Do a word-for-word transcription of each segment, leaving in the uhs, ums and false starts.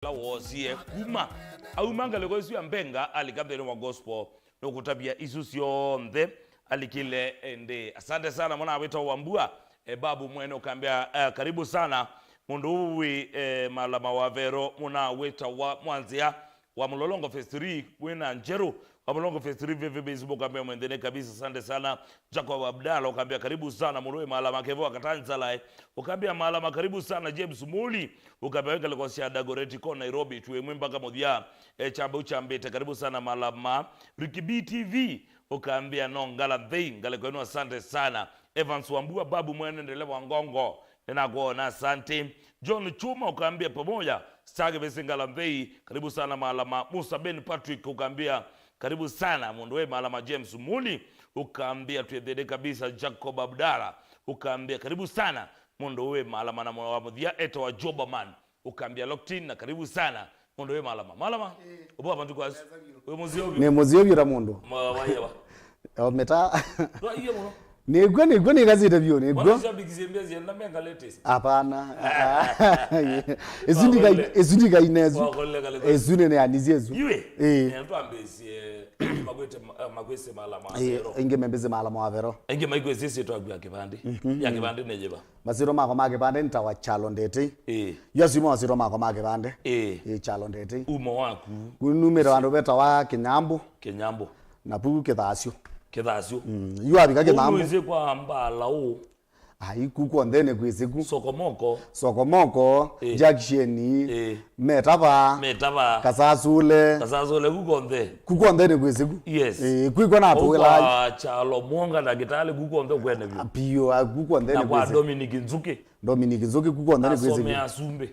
Ũla woosie kuma auma ngalĩko ĩsu ya Mbenga alika nthĩnĩ wa gospel, nũkũtavya isu syonthe alikile ĩndĩ. Asante sana mwana wĩtawa Wambua, eh, Babu Mwene ũkambĩa, eh, karibu sana. Mũndũ ũũ wĩ, eh, Malama wa Vero, mũna wĩtawa Mwanzĩa wa Mũlolongo Phase three, wĩna Njerũ wa Mũlolongo Phase three, Vivi Base, ũkambĩa mwendene kabisa, asante sana. Jacob Abdala ũkambĩa karibu sana, mũndũ wĩ Malama. Kevo Akatanzalae ũkambĩa Malama karibu sana. James Muli ũkambĩa wĩ ngalĩko sya Dagoretti ko Nairobi, twĩ ĩmwe mpaka mũthya. E, kyambau kyambĩte, karibu sana Malama. Ricky B T V ũkambĩa no ngala nthei, ngalĩko ĩno, asante sana. Evans Wambua, Babu Mwene, ndereva wa Ngongo, nĩnakwona, asante. John Chuma ũkambĩa pamoja, Star Kĩvĩsĩ ngala nthei, karibu sana Malama. Musa Ben Patrick ũkambĩa karibu sana, mũndũ wĩ Malama. James Muli ũkambĩa twĩthĩnĩ kabisa. Jacob Abdala ũkambĩa karibu sana, mũndũ wĩ Malama. Na wa mũthya etawa Jobaman ũkambĩa locked in na karibu sana, mũndũ wĩ Malama. Malama, ũvwa matukũ asu. Wĩ mũseo vyũ? Nĩ mũseo vyũ ta mũndũ. Ma-, wayewa. Ometa. Twaie mũno. Nĩkw'o, nĩkw'o nĩkasĩte vyũ, nĩkw'o. Mbona shabiki siembia zienda menga latest? Hapana. Isu ndika-, isu ndikaine isu. Wakoleka latest. Isu nene anisi isu. Iwe? Eh. Eh, twambĩsie, makwĩte ma-, eh, makwĩse Malama wa Vero. Ingĩ membĩse Malama wa Vero. Ingĩ maikwĩsĩsye twaku ya kĩvandĩ. Ya kĩvandĩ nĩ yĩva? Masyĩtwa makwa ma kĩvandĩ nĩtawa Kyalo Ndĩtĩ. Ĩĩ. Yu asu nĩmo masyĩtwa makwa ma kĩvandĩ. Ĩĩ. Ĩĩ, Kyalo Ndĩtĩ. Umo waku? Numĩte vandũ vetawa Kĩnyambũ. Kĩnyambũ. Na pu Kĩthasyo. Kĩthasyo. Mm, yu avika Kĩnyambũ. Ũnũĩsĩ kwa mbala ũ? Ai, ku kwonthe nĩ kwĩsĩku. Sokomoko. Sokomoko, ĩĩ. Junction, ĩĩ. Metava. Metava. Kasasule. Kasasule ku kwonthe. Ku kwonthe nĩ kwĩsĩku. Yes. Ĩĩ, kwĩkwa na atũĩla. Kwa Kyalo Mwonga ndakĩtalĩ ku kwonthe kwene vyũ. Piũ, a, ku kwonthe nĩ kwĩsĩku. Na kwa Dominic Nzuki. Dominic Nzuki ku kwonthe nĩ kwĩsĩku. Asome asumbĩ.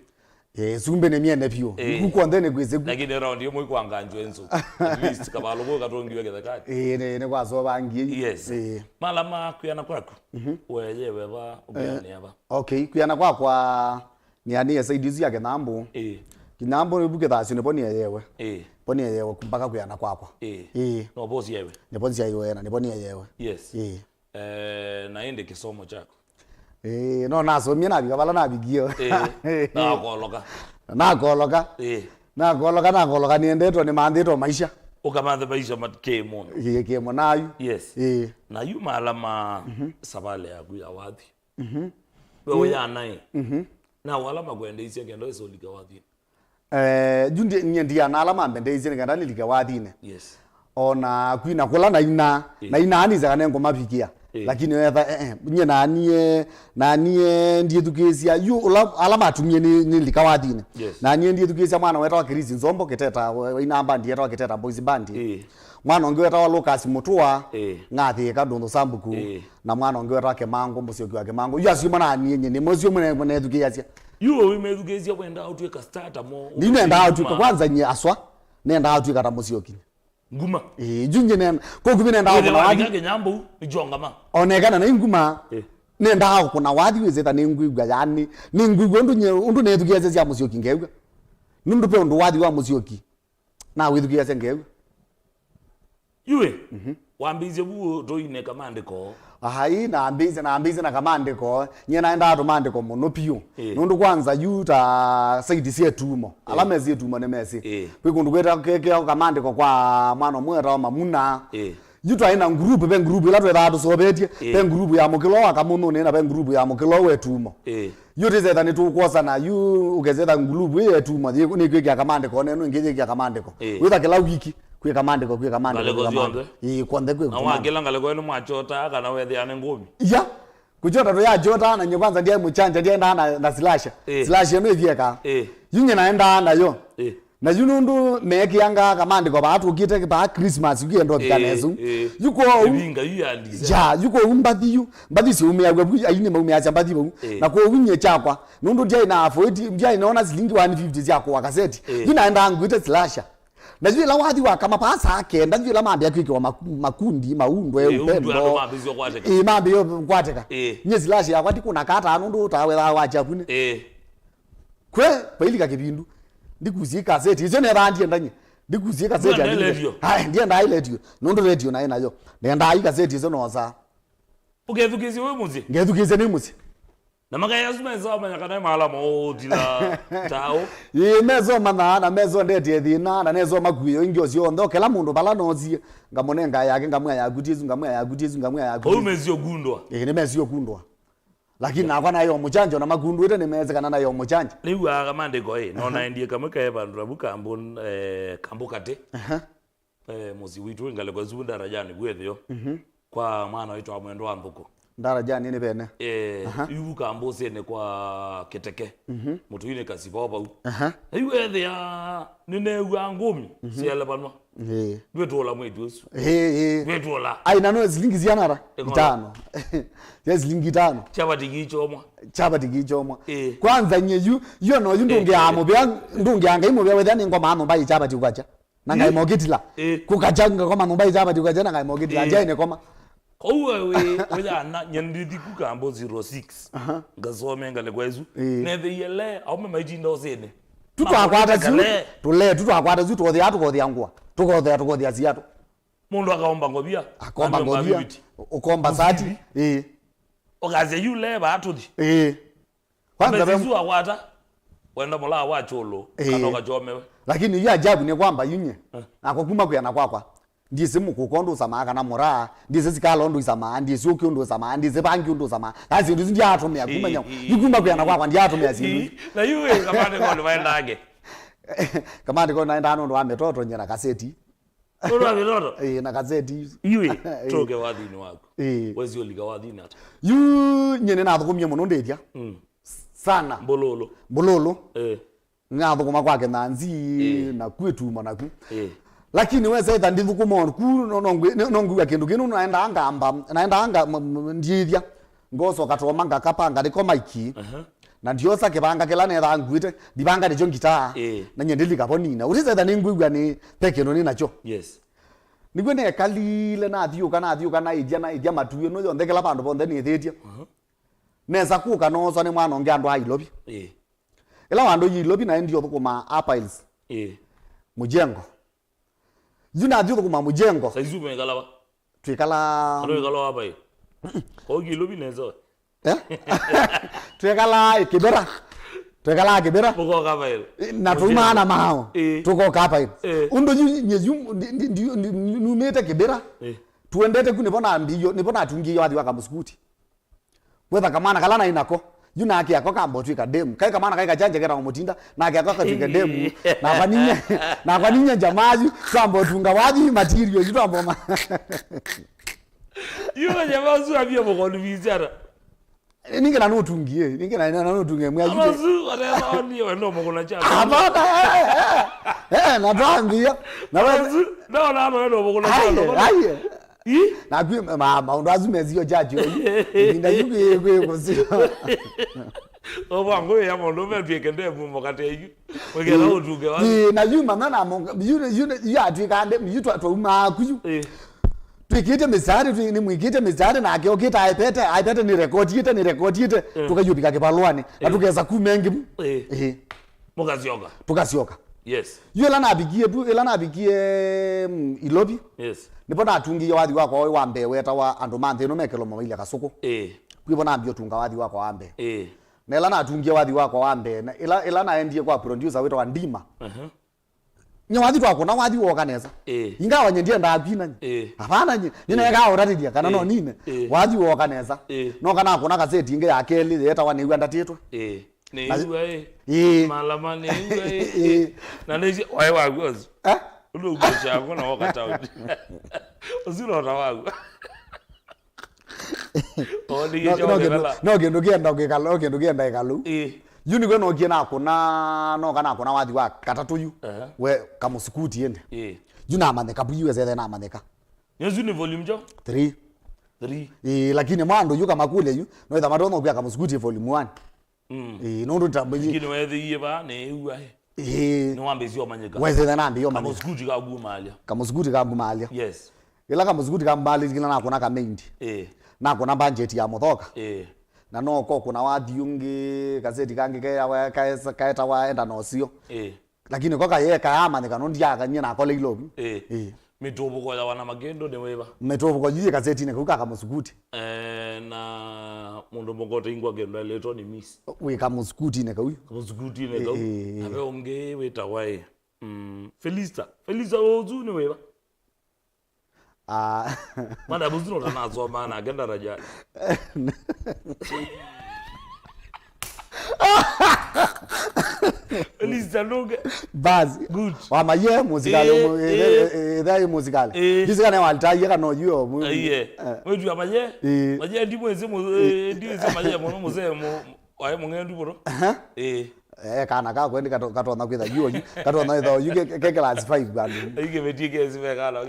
Ĩĩ, sumbĩ nĩ myene vyũ. Ĩĩ. Ku kwonthe nĩ kwĩsĩku. Lakini round ĩmwe kwa nganjo enzo. At least kavalũ kũ katongiwe kĩthekani. Ĩĩ, nĩ, nĩ kwasobangie. Yes. Ĩĩ. Malama kwĩana kwaku. Mhm. Weyewe va, eh, ũkĩanĩa va? Okay, kwĩana kwakwa nĩanĩe side isu ya Kĩnyambũ. Ĩĩ. Kĩnyambũ nĩvu Kĩthasyo nĩvo nĩeyewe. Ĩĩ. Vo nĩeyewe mpaka kwĩana kwakwa. Ĩĩ. Ĩĩ. No vo syewe. Nĩvo nzyaĩwe na nĩvo nĩeyewe. Yes. Ĩĩ. Eh, na ĩndĩ kĩsomo kyaku? Ĩĩ, no nasomie navika vala navikie. Ĩĩ. Nakoloka. Nakoloka. Ĩĩ. Nakoloka, nakoloka nĩendetwe nĩmanthĩtwe maisha. Ũkamanthe maisha ma kĩ mũndũ. Ĩĩ, kĩ mũnayu. Yes. Ĩĩ. Na yu Malama, mhm, savale yaku ya wathi. Mhm. We, mm, ũyana ĩ. Mhm. Na wala makwendeisye kenda wĩsũlike wathinĩ. Eh, yu ndi-, nyie ndiana ala mambendeisye nĩ kenda nĩlike wathinĩ. Yes. O na kwina kũla naina, ĩĩ, naina anĩsya kana ngũmavikĩa. Ĩĩ. Lakini wetha, eh, eh, nyie nanie, nanie ndiĩthukĩĩsya yu ũla, ala matumie nĩ, nĩlika wathinĩ. Yes. Nanie ndiĩthukĩĩsya mwana wetawa Chris Nzombo Kĩteta, we-, waina bandi yetawa Kĩteta Boys Band. Ĩĩ. Mwana ũngĩ wetawa Lucas Mũtũa, ĩĩ, ngathĩĩka Ndũnthũ Sambuku, ĩĩ, na mwana ũngĩ wetawa Kĩmangũ, Mũsyoki wa Kĩmangũ. Yu asu mwana nĩnye nĩmo asu mwana nethukĩĩasya. Yu ũimethukĩĩsya wendaa ũtw'ĩka star ta mo? Ninendaa ũtw'ĩka, kwanza nyie aswa, nendaa ũtw'ĩka ta Mũsyoki. Nguma. Ĩĩ, yu nyie nenda, koku mi nendaa ũkũna wathi. Kĩnyambũ, nĩkyongama. Onekana na inguma. Ĩĩ. Nendaa ũkũna wathi wĩsĩta nĩngwĩw'a yani, nĩngwĩw'a ũndũ nye, ũndũ nethukĩĩasya sya Mũsyoki ngew'a. Nũndũ ve ũndũ wathi wa Mũsyoki. Na wĩthukĩĩasya ngew'a. Yu ĩ, mhm, wambĩĩsye vu tũine kamandĩko? Ai, nambĩĩsye, nambĩĩsye na kamandĩko. Nyie naendaa tũmandĩko mũno piũ. Ĩĩ. Nũndũ kwanza yu ta side sya ĩtumo. Ĩĩ. Ala mesĩ ĩtumo nĩmesĩ. Ĩĩ. Kwĩ kũndũ kwĩta-, ke-, keo kamandĩko kwa mwana ũmwe wetawa Mamuna. Ĩĩ. Yu twaĩ na ngurupu, ve ngurupu ĩla twethaa tũsovetye. Ĩĩ. Ve ngurupu ya mũkĩlo wa kamũnũnĩ na ve ngurupu ya mũkĩlo wa ĩtumo. Ĩĩ. Yu tĩsetha nĩtũkwosana, yu ũkesetha nguluvu ĩ yetu mathi nĩkwĩkĩa kamandĩko, nenu ĩngĩ yĩkĩa kamandĩko. Ĩĩ. Wĩtha kĩla wiki kwĩ kamandĩko, kwĩ kamandĩko, kwĩ kamandĩko. Ĩĩ, kwonthe kwĩ kamandĩko. Na wakĩla ngalĩko ĩno mwachotaa kana wethĩa nĩ ngũmi? Ya. Kũchota tũyachotaa na nye kwanza ndiaĩ mũchanja, ndiendaa na, na slasher. Ĩĩ. Slasher ĩno ĩthieka. Ĩĩ. Yu nye naendaa nayo. Ĩĩ. Na yu nũndũ meekĩangaa kamandĩko vaa tũkĩte vaa Christmas, yu kĩenda ũvikana ĩsu. Ĩĩ. Yu kwoou, ĩvinga yu ya December. Ya, yu kwoou mbathi yu, mbathi siumĩaw'a vu, aini maumĩasya mbathi vau. Ĩĩ. Na kwoou nyie kyakwa, nũndũ ndyaĩ na afford, ndyaĩ naona silingi one fifty sya kũa kaseti. Ĩĩ. Yu naendaa ngwĩte slasher. Na yu ĩla wathi wakama vaa saa kenda, yu ĩla mambĩa kwĩkĩwa maku-, makundi, maundwe, ĩĩ, upendo. Ĩĩ, mambĩĩsya kwatĩka. Ĩĩ, mambĩĩsya kwatĩka. Ĩĩ. Nyie slasher yakwa ndikũna kataa nũndũ ũtaa wethaa wa kyakunĩ. Ĩĩ. Kwe, vailika kĩvindu. Ndikusie kaseti. Icio nethaa ndienda nye. Ndikusie kaseti. Ndienda radio. Hai, ndienda ai radio. Nũndũ radio naĩ nayo. Nenda ai kaseti icio nosa. Ũkethukĩĩsya wĩ mũsyĩ? Ngethukĩĩsya nĩ mũsyĩ. Na makaya asu mesa manya kana maala mootila tao. Ĩĩ, meso manaa na meso ndetie thĩna na neso makuio ingĩ osio onthe, kĩla mũndũ vala nosie, ngamũnenga yake, ngamwĩa yaku ti ĩsu, ngamwĩa yaku ti ĩsu, ngamwĩa yaku ti ĩsu. Mesio kundwa. Ĩĩ, nĩ mesio kundwa. Lakini nakwa nayo mũchanjo na makundwĩte nĩ mese kana nayo mũchanjo. Nĩw'aa kamandĩko ĩ, no naendie kamwe kae vandũ navu kambu, eh, kambu katĩ. Aha. Eh, mũsyĩ witũ wĩ ngalĩko ĩsu Ndarajani vu ĩtheo. Mhm. Kwa mwana witũ wa mwendwa Nthũkũ. Ndarajani nĩ vene. Eh, aha. Yu kambũsĩnĩ kwa Kĩteke. Mhm. Mũtũinĩ kasiva o vau. Aha. Na yu ethĩa nĩneew'aa ngũmi, mhm, syelevanwa. Ĩĩ. Ndwĩtũla mwĩtu ũsu. Ĩĩ, ĩĩ. Ndwĩtũla. Ai, na no silingi siana ata? Ĩkolo. Itano. Ya silingi itano. Chapati kichomwa. Chapati kichomwa. Ĩĩ. Kwanza nye yu, yu no yu ndũngĩa mũvea, ndũngĩa Ngai mũvea wethĩa nĩ ngoma ano mbai chapati kwacha. Na ngai mokitila. Ĩĩ. Kukachanga kwa manu mbai chapati kukacha na ngai mokitila. Ĩĩ. Njai nĩ koma. Kou we, we, we yana, nyendithi kukambo zero six. Aha. Ngasome ngale kwezu. Ĩĩ. Netheiele, aume maitinda osene. Tutwakwata zu, tule, tutwakwata zu, tukothia, tukothia ngwa. Tukothia, tukothia ziatu. Mundu akaomba ngobia. Akomba ngobia. Ukomba sati. Ĩĩ. Okazia yule ba atuthi. Ĩĩ. Kwanza mbeca ve- isu akwata, wenda mũlaa wa chũlũ, ĩĩ, kana ũkachomewe. Lakini yu ajabu nĩ kwamba yunye, eh, nakwa kuma kwĩana kwakwa. Ndiĩsĩ mũkũka ũndũ ũsamaa kana mũraa, ndiĩsĩ sikala ũndũ isamaa, ndiĩsĩ ũkĩ ũndũ ũsamaa, ndiĩsĩ vangi ũndũ ũsamaa. Kasi ũndũ isu ndiatũmĩa kuma, ĩĩ, yu kuma kwĩana kwakwa ndiatũmĩa syĩndũ isu. Na yu ĩ, kamande koni vaendange. Kamande koni naendaa nũndũ wa mĩtoto nye na kaseti. Ũndũ wa mĩtoto? Ĩĩ, na kaseti. Yu ĩ, ĩĩ, tũke wathinĩ waku. Ĩĩ. Wesi ũlika wathinĩ ata? Yu, nye nĩnathũkũmie mũno ndĩthya. Mm. Sana. Mbululu. Mbululu. Eh. Nĩnathũkũma kwa Kĩnanzi, eh, na kwĩ tumo naku. Eh. Lakini wesa ĩtha ndithũkũma ku, no, no ngwĩ-, no, no ngwĩw'a kĩndũ kĩu, naendaa ngamba, naendaa nga-, m-, m-, ndiĩthya. Ngosoka toma ngakapa ngalĩko maiki. Aha. Na ndiosa kĩvanga kĩla nethaa nguĩte, ndivanga nĩkyo ngitaa. Ĩĩ. Na nye ndĩlika vo nina. Ũtĩsetha nĩngwĩw'a nĩ ve kĩndũ nĩ nakyo. Yes. Nĩw'o nekalile, nathiũka, nathiũka, naĩthya, naĩthya matuĩ, no yonthe kĩla vandũ vonthe nĩthĩtye. Aha. Nesa kũka noosa nĩ mwana ũngĩ andũ a Ilovi. Ĩĩ. Ĩla wandũ yi Ilovi naendie ũthũkũma Upper Hills. Ĩĩ. Mũjengo. Yu nathi ũthũkũma mũjengo. Saizi umekala va? Twĩkala. Ano wĩkala wa vai? Kwa Ilovi nesa. Eh? Twĩkala Kĩbera. Twĩkala Kĩbera. Mũkoka vai? Na tũimaana mao. Eh. Tũkoka vai? Eh. Ũndũ yu, nye yu, ndi, ndi, ndi, ndi, numĩte Kĩbera. Eh. Tuendete ku nĩvo nambiio, nĩvo natungĩie wathi wa kamũsukuti. Kwetha kamwana kala naĩ nako. Yu nake ako kamba ũtw'ĩka demu. Kaĩ kamwana kaĩ kachanje ketawa Mũtinda, nake ako akatw'ĩka demu. Nakwa ninye, nakwa ninye jamaa yu, twamba ũtunga wathi material, yu twamba ũma. Yu na jamaa ũsu ambia mũkonvinciana. Ningi na nũtungie, ningi na, na nũtungie, mwa yu. Abasu, whatever, ni wendo mũkũna chana. Hapana, eh, eh, eh, eh, na twambia. Na abasu, no, no, no, wendo mũkũna chana. Aye, aye. Ĩ? Na kwĩ ma-, maũndũ asu mesio chachi oyu. Ĩvinda yu kwĩ, kwĩ kũsio. Obo angũ ya mũndũ metwĩke ndemu mũkate yu. Wĩkĩra ũtunge wa. Ĩ, na yu mama na monga, yu, yu, yu atwĩka ndemu, yu twa-, twaumaa ku yu. Ĩ. Twĩkĩte mĩsaarĩ, twĩ-, nĩmwĩkĩte mĩsaarĩ, nake okĩte aepete, aepete nĩ rekotiĩte, nĩ rekotiĩte. Ĩ. Tũkayũvika kĩvalũanĩ, na tũkesa kuma ĩngĩ vu. Ĩ. Ĩ. Mũkasyoka. Tũkasyoka. Yes. Yu ĩla navikie vu, ĩla navikie, mm, Ilovi. Yes. Nĩvo natungie wathi wakwa wa mbee wetawa Andũ ma Nthĩ Ĩno Mekĩlwa Mavailye Kasũkũ. Ĩĩ. Kwĩvo nambie ũtunga wathi wakwa wa mbee. Ĩĩ. Na ĩla natungie wathi wakwa wa mbee, na ĩla, ĩla naendie kwa producer wĩtawa Ndima. Aha. Nye wathi twakũna, wathi wooka nesa. Ĩĩ. Ingawa nye ndiendaa kwina nye. Ĩĩ. Hapana nye. Nĩneekaa ũtatĩthya kana no nine. Ĩĩ. Wathi wooka nesa. Ĩĩ. Noka nakũna kaseti ĩngĩ ya kelĩ yeetawa Nĩw'a Ndatĩtwe. Ĩĩ. Nĩw'a ĩ. Ĩĩ. Malama nĩw'a ĩ. Ĩĩ. Na nĩsĩ, waĩ waku ũsu. Eh? Ũndũ ũguo chako na woka town. Ũsu no ta waku. No, no kĩndũ, no kĩndũ kĩenda kwĩkala, no kĩndũ kĩenda ĩkalũ. Ĩĩ. Yu nĩkw'o nokie nakũna, noka nakũna wathi wa katatũ yu. Ehe. We kamũsukuti ĩndĩ. Ĩĩ. Yu namanyĩka, yu wesete namanyĩka. Nĩsu nĩ volume jo? Three. Three. Ĩĩ, lakini mwa andũ yu kamakũlya yu, no ĩtha matonya kwĩa kamũsukuti volume one. Mm. Ĩĩ, nũndũ ta mbenyi. Lakini wethĩie vaa, nĩw'a ĩ. Ĩĩ. Nĩwambĩĩsye ũmanyĩka. Wesete nambĩĩe ũmanyĩka. Kamũsukuti kakumaalya. Kamũsukuti kakumaalya. Yes. Ĩla kamũsukuti kamaalĩtie, ĩla nakũna kamendi. Ĩĩ. Nakũna budget ya mũthoka. Ĩĩ. Na no kokũna wathi ũngĩ, kaseti kangĩ keawa, kaesa-, kaetawa Enda Na Ũseo. Ĩĩ. Lakini ko kaye kaamanyĩka, no ndiakanyie nakole Ilovi. Ĩĩ. Ĩĩ. Mĩtũvũko ya wana makĩndũ nĩ wĩva? Mĩtũvũko yu yĩ kasetinĩ kau ka kamũsukuti. Eh, na mũndũ mũkote ingwa kĩndũ aletwo nĩ Miss. Wĩ kamũsukutinĩ kau. Kamũsukutinĩ kau. Ĩĩ, ĩĩ, ĩĩ. Na ve ũngĩ wĩtawa ĩ. Mm, Felista. Felista ũsu nĩ wĩva? Ah. Mwana mũsu no tanasoma nake ndaraja. Felista nũke. Basi. Good. Wamaye mũsikalĩ. Eh, ũmwe, eh, eh, eh, ĩthaĩ mũsikalĩ. Eh. Ndisikane walitaie kana ũyuo. Aiye. Eh. Wetu amaye. Eh. Maye ndi mwezi mu-, eh, ndi mwezi amaye mũno mũsemo. Wae mũng'endu mũno. Aha. Eh. Eh, kana ka kwendi kato-, katonya kwĩtha yu oyu, katonya kwĩtha oyu ke, ke, ke class five bado. Ike metie ke sibe kana.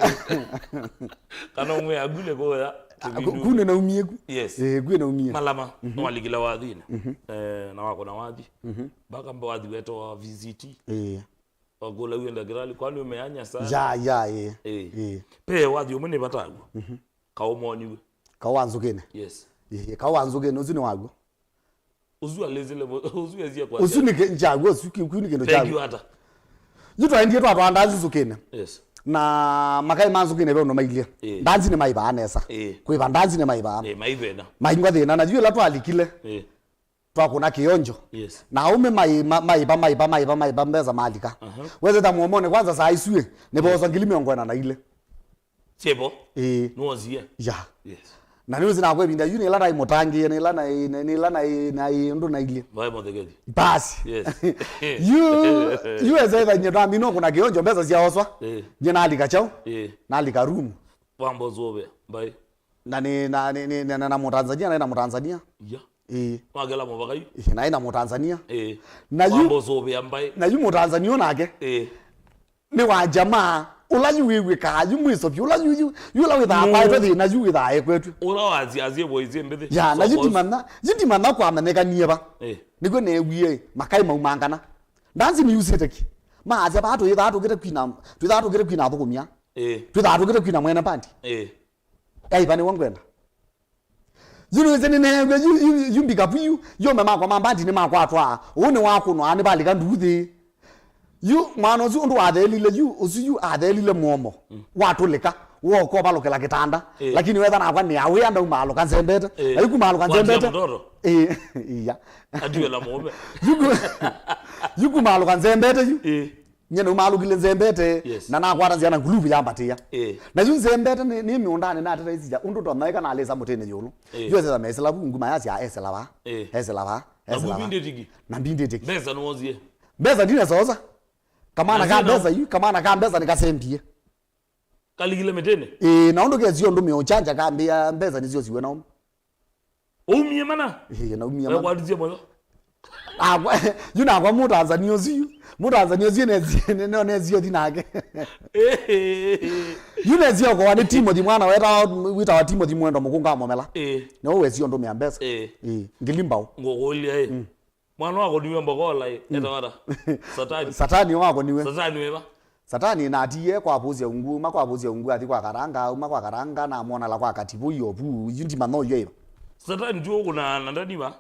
Kana umwe agule koya. Ah, ku-, kune naumie ku. Yes. Eh, kune naumie. Malama, mhm, nwalikila wathine. Mhm. Eh, na wako na wathi. Mhm. Baka mba wathi weto wa V C T. Eh. Wakula uenda kirali, kwani umeanya sana? Ya, ya, eh. Eh. Eh. Pe wathi umwe nĩ vatagu. Mhm. Kaumoniwe. Kawanzukene. Yes. Eh, kawanzukene, usu nĩ waguo. Ũsu alĩsile mo-, ũsu esie kwa. Ũsu nĩ kĩ-, njaguo, ũsu kĩ-, kĩu nĩ kĩndũ. Thank you, kyaguo. Ata. Yu twaendie twatwaa ndanzi Nzukĩnĩ. Yes. Na makai ma Nzukĩnĩ ve ũndũ mailyĩ. Ĩĩ. Ndanzi nĩmaĩvaa nesa. Ĩĩ. Kwĩva ndanzi nĩmaĩvaa. Ĩĩ, maivena. Maingwa thĩna, na yu ĩla twalikile. Ĩĩ. Twakũna kĩonjo. Yes. Na aume mai-, ma-, maiva, maiva, maiva, maiva, mbesa malika. Aha. Wetheta mũomonĩ kwanza saa isu ĩ, nĩvoosa ngili mĩongo ĩna na ilĩ. Sebo? Ĩĩ. Nĩwosie? Ya. Yes. Na nĩwĩsĩ nakwa ĩvinda yu nĩla naĩ mũtangĩĩe, nĩla naĩ, nĩ-, nĩla naĩ, naĩ ũndũ nailyĩ. Vae mũthekethi. Basi. Yes. Yu, yu esa ĩtha nye twambi no kũna kĩonjo mbesa syaoswa. Ĩĩ. Nye nalika kyaũ? Ĩĩ. Nalika room. Wambo zove, mbai. Na nĩ, na, nĩ, nĩ, na, na, na Mũtanzania, naĩ na Mũtanzania. Ya. Ĩĩ. Wakela mũvaka yu? Ĩĩ, naĩ na Mũtanzania. Ĩĩ. Na yu, wambo zove, mbai. Na yu Mũtanzania nake. Ĩĩ. Nĩ wa jamaa, ũla yu wĩw'ĩkaa, yu mwĩsovya, ũla yu, yu, yu ũla wĩthaa kwaetwe thĩna, yu wĩthaa ekwetw'e. Ũla wasiasie voice mbĩthĩ. Ya, na yu ndimanya, yu ndimanya kwamenyekanie va. Eh. Nĩkw'o neewie, makai maumangana. Ndanzi nĩyusĩte ki. Maasya vaa tũyĩthaa tũkĩte kwina, twĩthaa tũkĩte kwina athũkũmia. Eh. Twĩthaa tũkĩte kwina mwene bandi. Eh. Aiva nĩwe ngwenda. Yu nĩwĩsĩ nĩneew'a yu, yu, yu mbikapu yu, yome makwa ma mbandi nĩmakwatwa. Ũũ nĩwakũnwa, nĩvalika nduuthĩ. Yu mwana ũsu ũndũ wathelile yu, ũsu yu athelile mũomo. Mm. Watũlĩka, wooka ũvalũkĩla kĩtanda. Eh. Lakini wetha nakwa nĩ awĩa ndaumaalũka nzembete. Eh. Na yu kumaalũka nzembete. Mtoto. Eh, iya. Atiwe la mũũme. Yu ku-, yu kumaalũka nzembete yu. Eh. Nye nĩumaalũkile nzembete, yes, na nakwata nzĩa na nguluvu yambatĩa. Ĩĩ. Na yu nzembete nĩ, nĩ mĩũndanĩ nateta isi ya ũndũ twanyaĩka nalĩsa mũtĩnĩ yũlũ. Ĩĩ. Yu esĩla mesĩla vu nguma yasya esĩla va. Ĩĩ. Esĩla va. Na esĩla va. Mbindĩtĩki. Na mbindĩtĩki. Mbesa nĩwosie? Mbesa ndinesosa. Kamwana ka mbesa yu, kamwana ka mbesa nĩkasembie. Kalikile mĩtĩnĩ? Ĩĩ, na ũndũ kesio ũndũ mĩũkyanja kambĩa mbesa nĩsyosiwe nao. Umie mana? Ĩĩ, naumie mana. Wekwatisie mũyo. Akwa, yu nakwa Mũtanzania ũsu yu. Mũtanzania ũsu nĩ, nĩ, nĩ, nĩ, nĩnesi ũthi nake. Ĩĩ. Yu nesi okowa nĩ Timothy mwana wetawa, wĩtawa Timothy Mwendo Mũkũnga wa Mũmela. Ĩĩ. Nĩwe wesi ũndũmĩa mbesa. Ĩĩ. Ĩĩ, ngili mbaũ. Ngũkũlya ĩ. Mm. Mwana wakoniwe mbokola ĩ, mm, etawata. Satani. Satani wakoniwe. Satani wĩva? Satani natiie kwavũsya ungu, ma kwavũsya ungu athi kwa Karanga, auma kwa Karanga, namwona la kwa Kativu, iyo vu, yu ndimanya ũyo ĩva. Satani tu ũkũnaa na ndani va?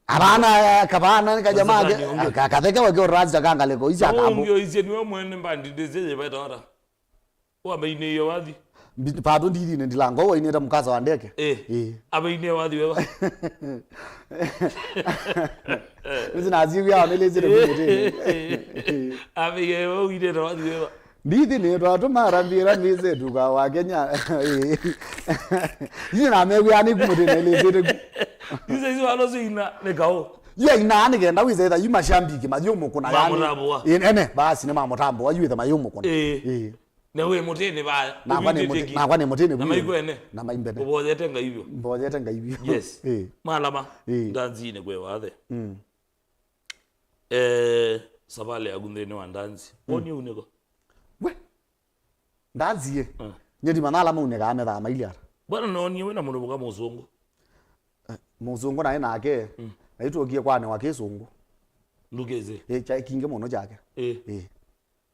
Avana, kavana, nĩ kajamaa Satani ke, ũngĩ. Ka-, katheke wake ũrasya kangaleko, ici akambo. Ũngĩ ũisye niwe mwene mbandi ndĩsye yĩva etawata. Wambainĩie wathi? Mbi-, pato ndithinĩ ndilango wainĩte mkasa wa ndeke. Eh. Eh. Abainie wathi wĩva? Nĩsĩ naziwia wanelezire mwenye tena. Abainie wathi wĩva? Ndithinĩ twatũmara mbira nĩse tuka wa Kenya. Eh. Nĩsĩ namewia nĩ kumũtena elezete ku. Nĩsĩ isi walo sina nĩ kaũ. Yu aina nĩ kenda wĩse etha yu mashambiki mayũmũkũna yani. Mamũtambũa. Eh, ene, basi nĩ mamũtambũa yu etha mayũmũkũna. Eh. Eh. Na wĩ mũtĩnĩ vaya, nakwa nĩ mũtĩ-, ũvindĩtĩki. Nakwa nĩ mũtĩnĩ. Na maikwene. Na maimbene. Ũvoyete Ngai vyo. Mboyete Ngai vyo. Yes. Eh. Malama. Eh. Ndanzinĩ kwĩ wathe. Mm. Eh, savali yaku nthĩnĩ wa ndanzi. Mm. Woni unĩko? We. Ndanzi ye. Mm. Nye ndimanya ala maunĩkaa methaa mailye ata. Bwana nonie wĩna mũndũ mũka mũsũngũ. Eh, mũsũngũ naĩ nake. Mm. Na itũkie kwanĩwa kĩsũngũ. Ndukĩsĩ. Eh, kya kingĩ mũno kyake. Eh. Eh.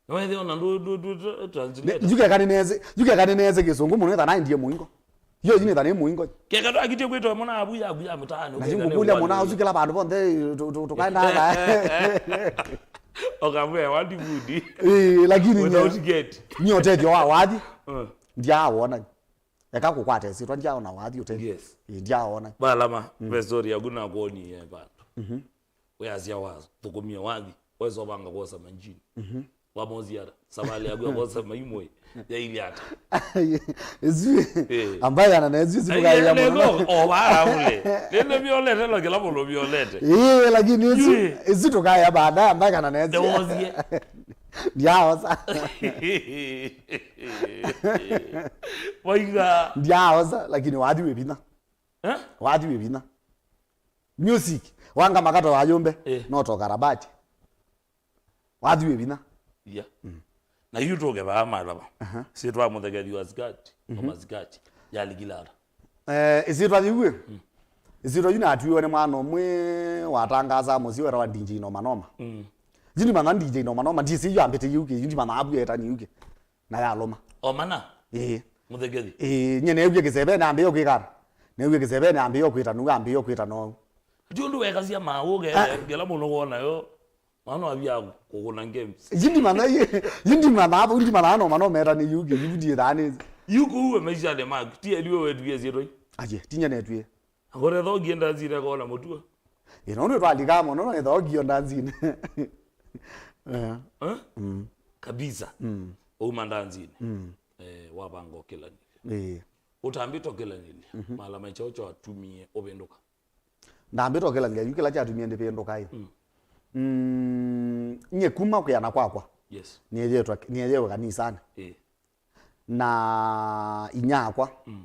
Na wethe ona ndũ, ndũ, ndũ, ndũ, translator. Yu keka nĩnese, yu keka nĩnese kĩsũngũ mũno, etha naendie mũingo. Yo, yu nĩtha nĩ mũingo. Keka ndwakitie kwĩtwa mũna abu ya, abu ya mtaani, na yu ngũkũlya mũna ũsu kĩla vandũ vonthe, tũ-, tũ-, tũkaendaga. Ũkamwĩa, "What food?" Eh, lakini nye, without gate. Nye ũtethyo wa wathi, mm, ndiawona. Eka kũkwata ĩsyĩtwa, ndiaona wathi ũtethyo. Yes. Eh, ndiawona. Balama, mm, ve story yaku nakuonie vandũ. Mhm. Wĩasya wathũkũmie wathi, wesa ũvanga kwosa manjini. Mhm. Wamosi ata? Savalĩ yaku ya kwosa maimwe yailye ata? Ĩsu, eh, ambaye kana na ĩsu, ĩsu. Ai, tũkaya mũno. Nĩno, o vara ule. Nĩno violete, lo kĩla mũndũ violete. Eh, lakini ĩsu, yu, ĩsu tũkaya baada, ambaye kana na ĩsu. Ndewosie. Ndiaosa. Waiga. Ndiaosa, lakini wathi wĩ vinya. Eh? Wathi wĩ vinya. Music, wanga makato wa yũmbe, eh, no to karabati. Wathi wĩ vinya. Yeah. Mm. Na yu tũke vaa malava. Aha. Sitwa mũthekethi wa sikati, mhm, wa masikati, yalikile ata? Eh, ĩsyĩtwa yĩu ĩ? Mm. Ĩsyĩtwa yu natwiwe nĩ mwana ũmwe watangaza mũsyĩ wetawa D J Noma Noma. Mm. Yu ndimanya D J Noma Noma, ndisi yu ambĩte yu kĩ, yu ndimanya abu etani yu kĩ. Na yalũma. O mana? Ĩĩ. Mũthekethi? Ĩĩ, nye neewie kĩseveni ambĩĩa kwĩka ata? Neewie kĩseveni ambĩĩa kwĩta nũu, ambĩĩa kwĩta nũu. Ti ũndũ wekasya maũũ, ah, ngela mũno wona yo. Mwana wavia kũkũna games. Yindi mana, yindi mana, hapo yindi mana no mano meta nĩ yuke, yibudi thani. Yuko uwe maisha nĩ maku, ti eliwe wetu yesi toi. Aje, tinya netwie. Akore thogi enda zira kona mũtua. Ĩ, no nĩ twalika mũno, no nĩ thogi yo ndanzine. Eh. Eh? Mm. Kabisa. Mm. Uma ndanzine. Mm. Eh, wavanga ũkĩlanĩlya. Ĩĩ. Ũtambĩte ũkĩlanĩlya. Mhm. Mala maicha ũcho atumie ũvĩndũka. Ndambĩte ũkĩlanĩlya, yu kĩla kyatumie ndĩvĩndũka ĩ. Mm. Mm, nye kuma kwĩana kwakwa. Yes. Nĩyetwa, nĩyewe kanisani. Ĩĩ. Na inyakwa. Mm.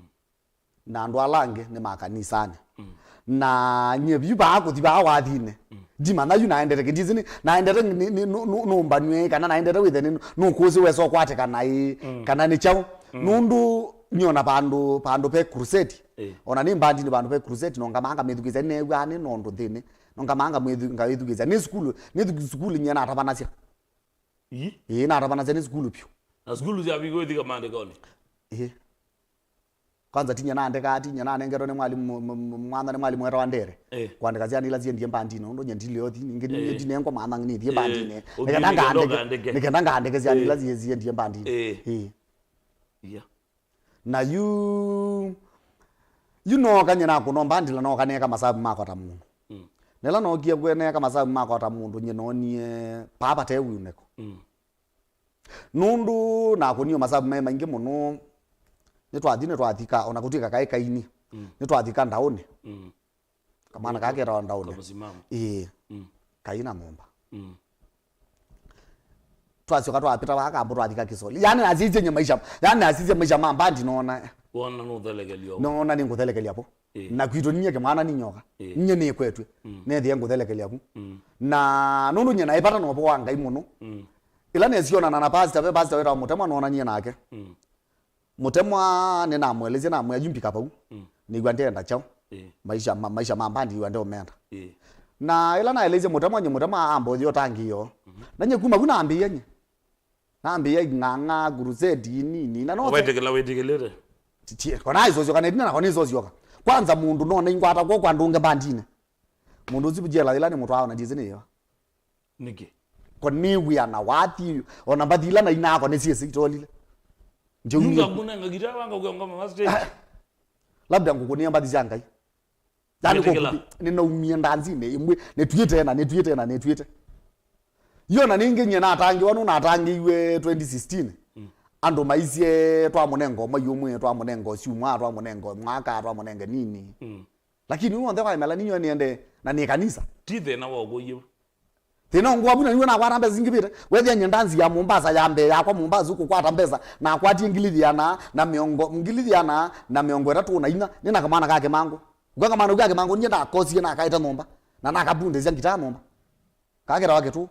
Na andũ ala angĩ nĩ ma kanisani. Mm. Na nyie vyu vaa kũthi vaa wathinĩ. Mm. Ndimanya yu naendete kĩndisi nĩ, naendete nĩ, nĩ, nũ-, nũ-, nũmbanw'e ĩ, kana naendete wĩthe nĩ, nũkũsĩ wesa ũkwatĩkana ĩ, mm, kana nĩ kyaũ. Mm. Nũndũ nyona vandũ, vandũ ve crusade. Eh. Ona nĩ mbandinĩ vandũ ve crusade, no ngamaa ngamĩthukĩĩsya, nĩneew'aa nĩ nũndũ nthĩnĩ. No ngamaa ngamwĩthu-, ngaĩthukĩĩsya. Nĩ sukulu, nĩ thu-, sukulu nyie natavanasya. Ii? Ĩĩ, natavanasya nĩ sukulu vyũ. Na sukulu sya vigo ithika maandĩkonĩ? Ĩĩ. Kwanza tinya naandĩkaa, tinya nanengetwe nĩ mwalimũ, m-, m-, mwana nĩ mwalimũ wetawa Ndere. Eh. Kwandĩka syana ila siendie mbandinĩ, ũndũ nye ndilĩ othi, ningĩ, eh, ningĩ ndinengwa mwana nĩthiĩ, eh, mbandinĩ. Ũthi nĩkenda nĩkenda ngaandĩke, ũkaandĩke. Nĩkenda ngaandĩke syana, eh, ila sie-, siendie mbandinĩ. Eh. Ĩĩ. Yeah. Na yu, yu nooka nye nakũna mbandila, nooka neeka masavu makwa ta mũndũ. Mm. Na ĩla nookie kwe neeka masavu makwa ta mũndũ, nye noonie paa vate wĩunĩko. Mm. Nũndũ nakũnie masavu me maingĩ mũno, nĩtwathi, nĩtwathika, ona kũtwĩka kaĩ kaini, mm, nĩtwathika ndaũnĩ. Mm. Kamwana kaa ketawa ndaũnĩ. Kamũsimamo. Ĩĩ. Mm. Kaĩ na mũmba. Mm. Twasyoka twapita vaa kambo twathika Kĩsoli. Yaani nasisye nye maisha, yaani nasisye maisha ma mbandi noona. Wona nũthelekelyo. Noona nĩngũthelekelya vo. Ĩĩ. Na kwitũ ninyie kĩmwana nĩ nyoka. Ĩĩ. Ninyie nĩkwetw'e. Mm. Nethĩe ngũthelekelya vu. Mm. Na nũndũ nyie naĩ vata na ũvoo wa Ngai mũno. Mm. Ĩla nesionana na pastor, ve pastor wĩtawa Mũtemwa noonanie nake. Mm. Mũtemwa nĩnamũelesya, namwĩa, "Yu mbika vau." Mm. Nĩw'a ndenda kyaũ. Ĩĩ. Maisha ma, maisha ma mbandi nĩw'a ndeũmenda. Ĩĩ. Na ĩla naelesye Mũtemwa, nye Mũtemwa ambothia ũtangĩĩo. Mhm. Na nye kuma vu nambĩĩa nye. Nambĩĩa ing'ang'a, crusade nini, na no wetĩkĩla wĩtĩkĩlĩte. Titie, kona isosyoka, netina na kona isosyoka. Kwanza mũndũ nona ingwata kw'o kwa ndũnge mbandinĩ. Mũndũ ũsu jela ĩla nĩ mũtwaa ona ndiĩsĩ nĩ yo. Nĩkĩ? Ko nĩwĩa na wathi, ona mbathi ila nainaa ko nĩsyĩsĩ itolile. Nje nunga umi- kunenga gita wanga kuya ngoma ma stage. Labda ngũkũnĩa mbathi sya Ngai. Yaani wĩtĩkĩla. Kũkuthi, nĩnaumie ndanzinĩ ĩmwe, nĩtwĩte na, nĩtwĩte na, nĩtwĩte. Yo na ningĩ nyie natangĩwa nũ natangĩiwe twenty sixteen. Mm. Andũ maisye twamũnenga ũmwe yũmwe, twamũnenga ũsyumwa, twamũnenga mwaka, twamũnenge nini. Mm. Lakini ũnthe waimela ninyo niende na nĩ kanisa. Ti thĩna wa ũkũie. Thĩna ngwa muna niwe nakwata mbesa zingĩ vĩte. Wethia nye ndanzi ya Mombasa ya mbee yakwa Mombasa ũkũkwata mbesa. Nakwatie ngili thiana na mĩongo, ngili thiana na mĩongo ĩtatũ na inya. Nĩ na kamwana ka kĩmango. Kwa kamwana ka kĩmango niye ndakosie na kaita nyũmba. Na nakabundĩsya ngita nyũmba. Kakĩtawa Kĩtũ.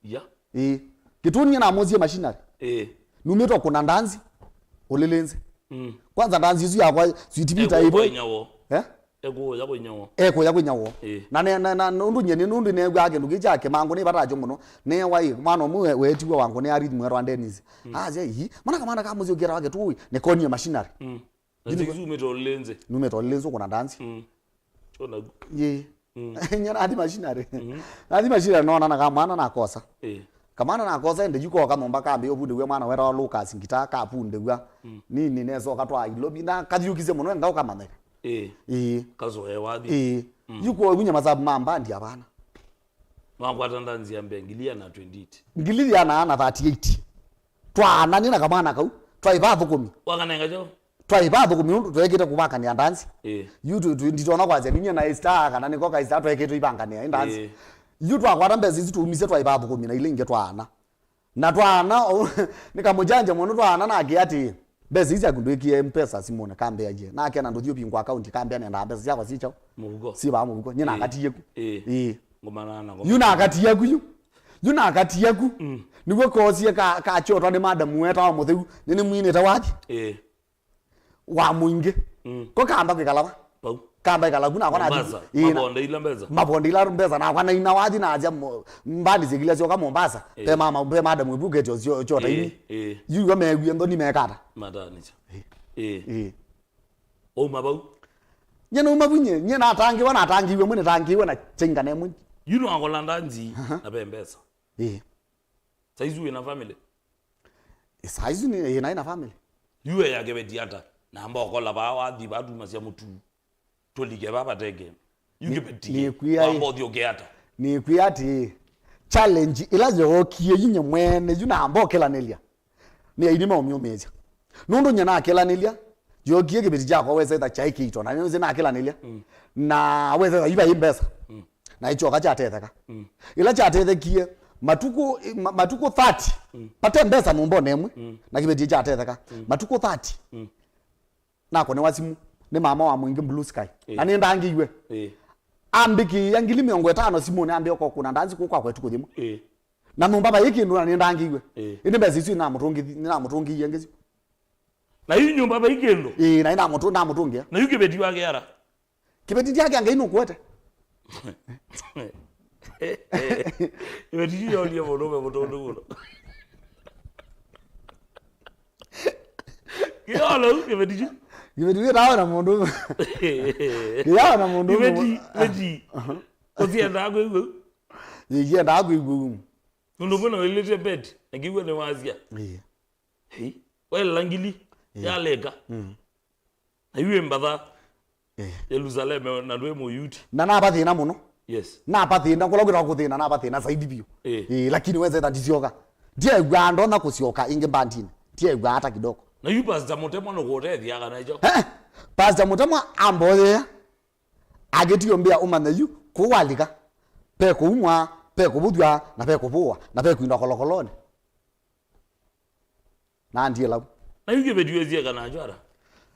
Ya. Ĩĩ. Kĩtũ niye namosie machinery. Ĩĩ. Numĩtwe kũna ndanzi. Ũlĩlĩnze. Mm. Kwanza ndanzi isu yakwa sweet vita. Ĩvo ivo. Kwa inya wo. Eh? Ekuya kwa inya wo. Ekuya kwa inya wo. Ĩĩ. Na ne, na, na, nũndũ nyeni, nũndũ nĩw'aa kĩndũ kĩ kya kĩmango nĩ vata kyo mũno. Nĩ wai, mwana ũmwe we-, wetiwe wangu nĩ arithmu etwa Dennis. Mm. Asya, "Ii, mana kamwana ka mũsyĩ ũkĩtawa Kĩtũ, nĩkonie machinery." Mm. Na six umĩte ũlĩnze. Numĩte ũlĩnze kũna ndanzi. Mm. Chona. Ye. Mm. Nye nathi machinery. Mm. Nathi machinery nona na kamwana nakosa. Eh. Kamwana nakosa ende yu koka nyũmba kambĩĩa ũvundĩw'a mwana wetawa Lucas Ngita kapundĩw'a. Mm. Nini nesoka twa ilobi na kathiũkisye mũno ngaũkamanyĩka. Eh. Ĩĩ. Kazoe wathi. Ĩĩ. Mm. Yu kwa unya masabu ma mbandi avana. Nwakwata ndanzi ya mbee ngili ya na twenty-eight. Ngili ya na thirty-eight. Twaananie na kamwana kau. Twaiva athũkũmi. Wakanenga kyaũ? Twaiva athũkũmi nũndũ twekĩte kũvakanĩa ndanzi. Ĩĩ. Yu tu- tu- nditona kwasya ninyie na Esther kana nĩko ka Esther twekĩtwe ivanganĩa ndanzi. Ĩĩ. Yu twakwata mbesa isu tuumisye twaiva athũkũmi na ile ingĩ twaana. Na twaana, o- nĩkamũjanja mũno twaana nake atĩ, "Mbesa isu syaku ndwĩkie mpesa simũnĩ kambĩa ye." Nake na ndũthi ũvingwa akaunti kambĩa nendaa mbesa syakwa si kyaũ. Mũvuko. Si vaa mũvuko. Nyie nakatiye ku. Ĩĩ. Ĩĩ. Ngomana na ngoma. Yu nakatiye ku yu. Yu nakatiye ku. Mm. Nĩw'o koosie ka- kachotwa nĩ madamu wetawa mũtheu. Nĩnĩmwinĩte wathi. Ĩĩ. Wa mũingĩ. Mm. Ko kamba kwĩkala va? Pau. Kamba ĩkala ku nakwa nathi. Mombasa. Ĩĩ, na- Mabonde ila mbesa. Mabonde ila mbesa nakwa naina wathi na aja mo- mbandi sikila syoka Mombasa. Ĩĩ. Pe mama pe madamu ĩvukete osyo chota. Ĩĩ, ini. Ĩĩ. Yu iwa mewie nthoni mekata. Matanisha. Ĩĩ. Ĩĩ. Wauma vau? Nye nauma vu nye, nye natangiwa natangiwe mwe natangiwe na chinga ne mwe. Yu nwakola ndanzi. Aha. Na pe mbesa. Ĩĩ. Saizi wĩ na family? Saizi nĩ ĩĩ naĩ na family. Yu ya kĩveti ata? Namba okola vaa wathi vaa tumasya mũtu. Tũlike vaa vateke. Yu kĩveti. Nĩkwĩa ĩ- wamba ũthi ũke ata? Nĩkwĩa atĩ challenge ĩla yookie yu nye mwene yu namba ũkĩlanĩlya. Nĩ aini maũmyũmĩĩsya. Nũndũ nye nakĩlanĩlya, yookie kĩveti kyakwa wesa ĩtha kyaĩ kĩito, na nĩnũsĩ nakĩlanĩlya. Mm. Na wesa ĩtha iva ĩ mbesa. Mm. Na ĩkyoka kyatetheka. Mm. Ĩla kyatethekie, matukũ, ma- matukũ thirty, mm, vate mbesa nyũmbonĩ ĩmwe, mm, na kĩveti kyatetheka. Mm. Matukũ thirty, mm, nakonewa simũ nĩ mama wa mũingĩ Blue Sky. Ĩĩ. Na nĩndangĩiwe. Ĩĩ. Ambĩkĩĩa ngili mĩongo ĩtano simũnĩ ambĩa ũkokũna ndanzi kũu kwakwa ĩtukũ yĩmwe. Ĩĩ. Na nyũmba vaĩ kĩndũ na nĩndangĩiwe. Ĩĩ. Ĩndĩ mbesa isu nĩnamũtũngĩthi- nĩnamũtũngĩie ngĩsyo. Na yu nyũmba vaĩ kĩndũ? Ĩĩ, na nĩnamũtũ- namũtũngĩa. Na yu kĩveti wake ara? Kĩveti ndyake Ngai nũkũete. Kĩveti yu yolie mũndũ ũme mũtũndũ mũno. Kĩyolo kĩveti yu. Kĩveti yu tawe na mũndũ ũme. Kĩyawe na mũndũ ũme. Kĩveti, kĩveti. Aha. Ũsiendaa kwĩw'a. Yĩyendaa kwĩw'a. Nũndũ mwĩna wĩlĩte bed, na kĩw'a nĩ wasya. Ĩĩ. Hei, waĩla ngili, ĩĩ, yaleka. Mm. Na yu wĩ mbatha, eh, Yerusaleme, na ndwĩ Mũyuti. Na nava thĩna mũno. Yes. Nava thĩna, kũla kwĩtawa kũthĩna, nava thĩna zaidi vyũ. Eh. Eh, lakini weza ĩtha ndisyoka. Ndiew'aa ndonya kũsyoka ĩngĩ mbandinĩ. Ndiew'aa hata kidogo. Na yu Pastor Mũtemwa nũkũũtethya kana ĩkyo? Eh, Pastor Mũtemwa amboyea. Akĩtio mbĩa ũmanye yu, kũu walika. Pe kũumwa, pe kũvũthw'a, na pe kũvũwa, na pe kwindwa kolokolonĩ. Na ndiĩ lau. Na yu kĩveti wĩsie kana ajo ara?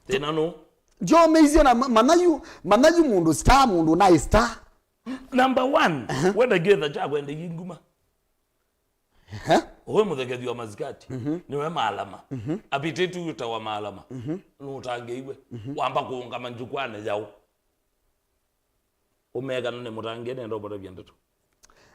Thĩna nũ? Njomeisye na ma- manayu, manayu mũndũ star, mũndũ naĩ star. Number one, ehe, wenda kĩtha kya kwenda inguma. Ehe. Ũwe mũthekethio wa masikati, mhm, nĩwe Malama. Mhm. Apitĩtu wĩtawa Malama. Mhm. Nũtangĩiwe. Mhm. Wamba kũũngama njukwanĩ yaũ. Ũmeka nĩ mũtangĩe nenda ũvatavya ndeto.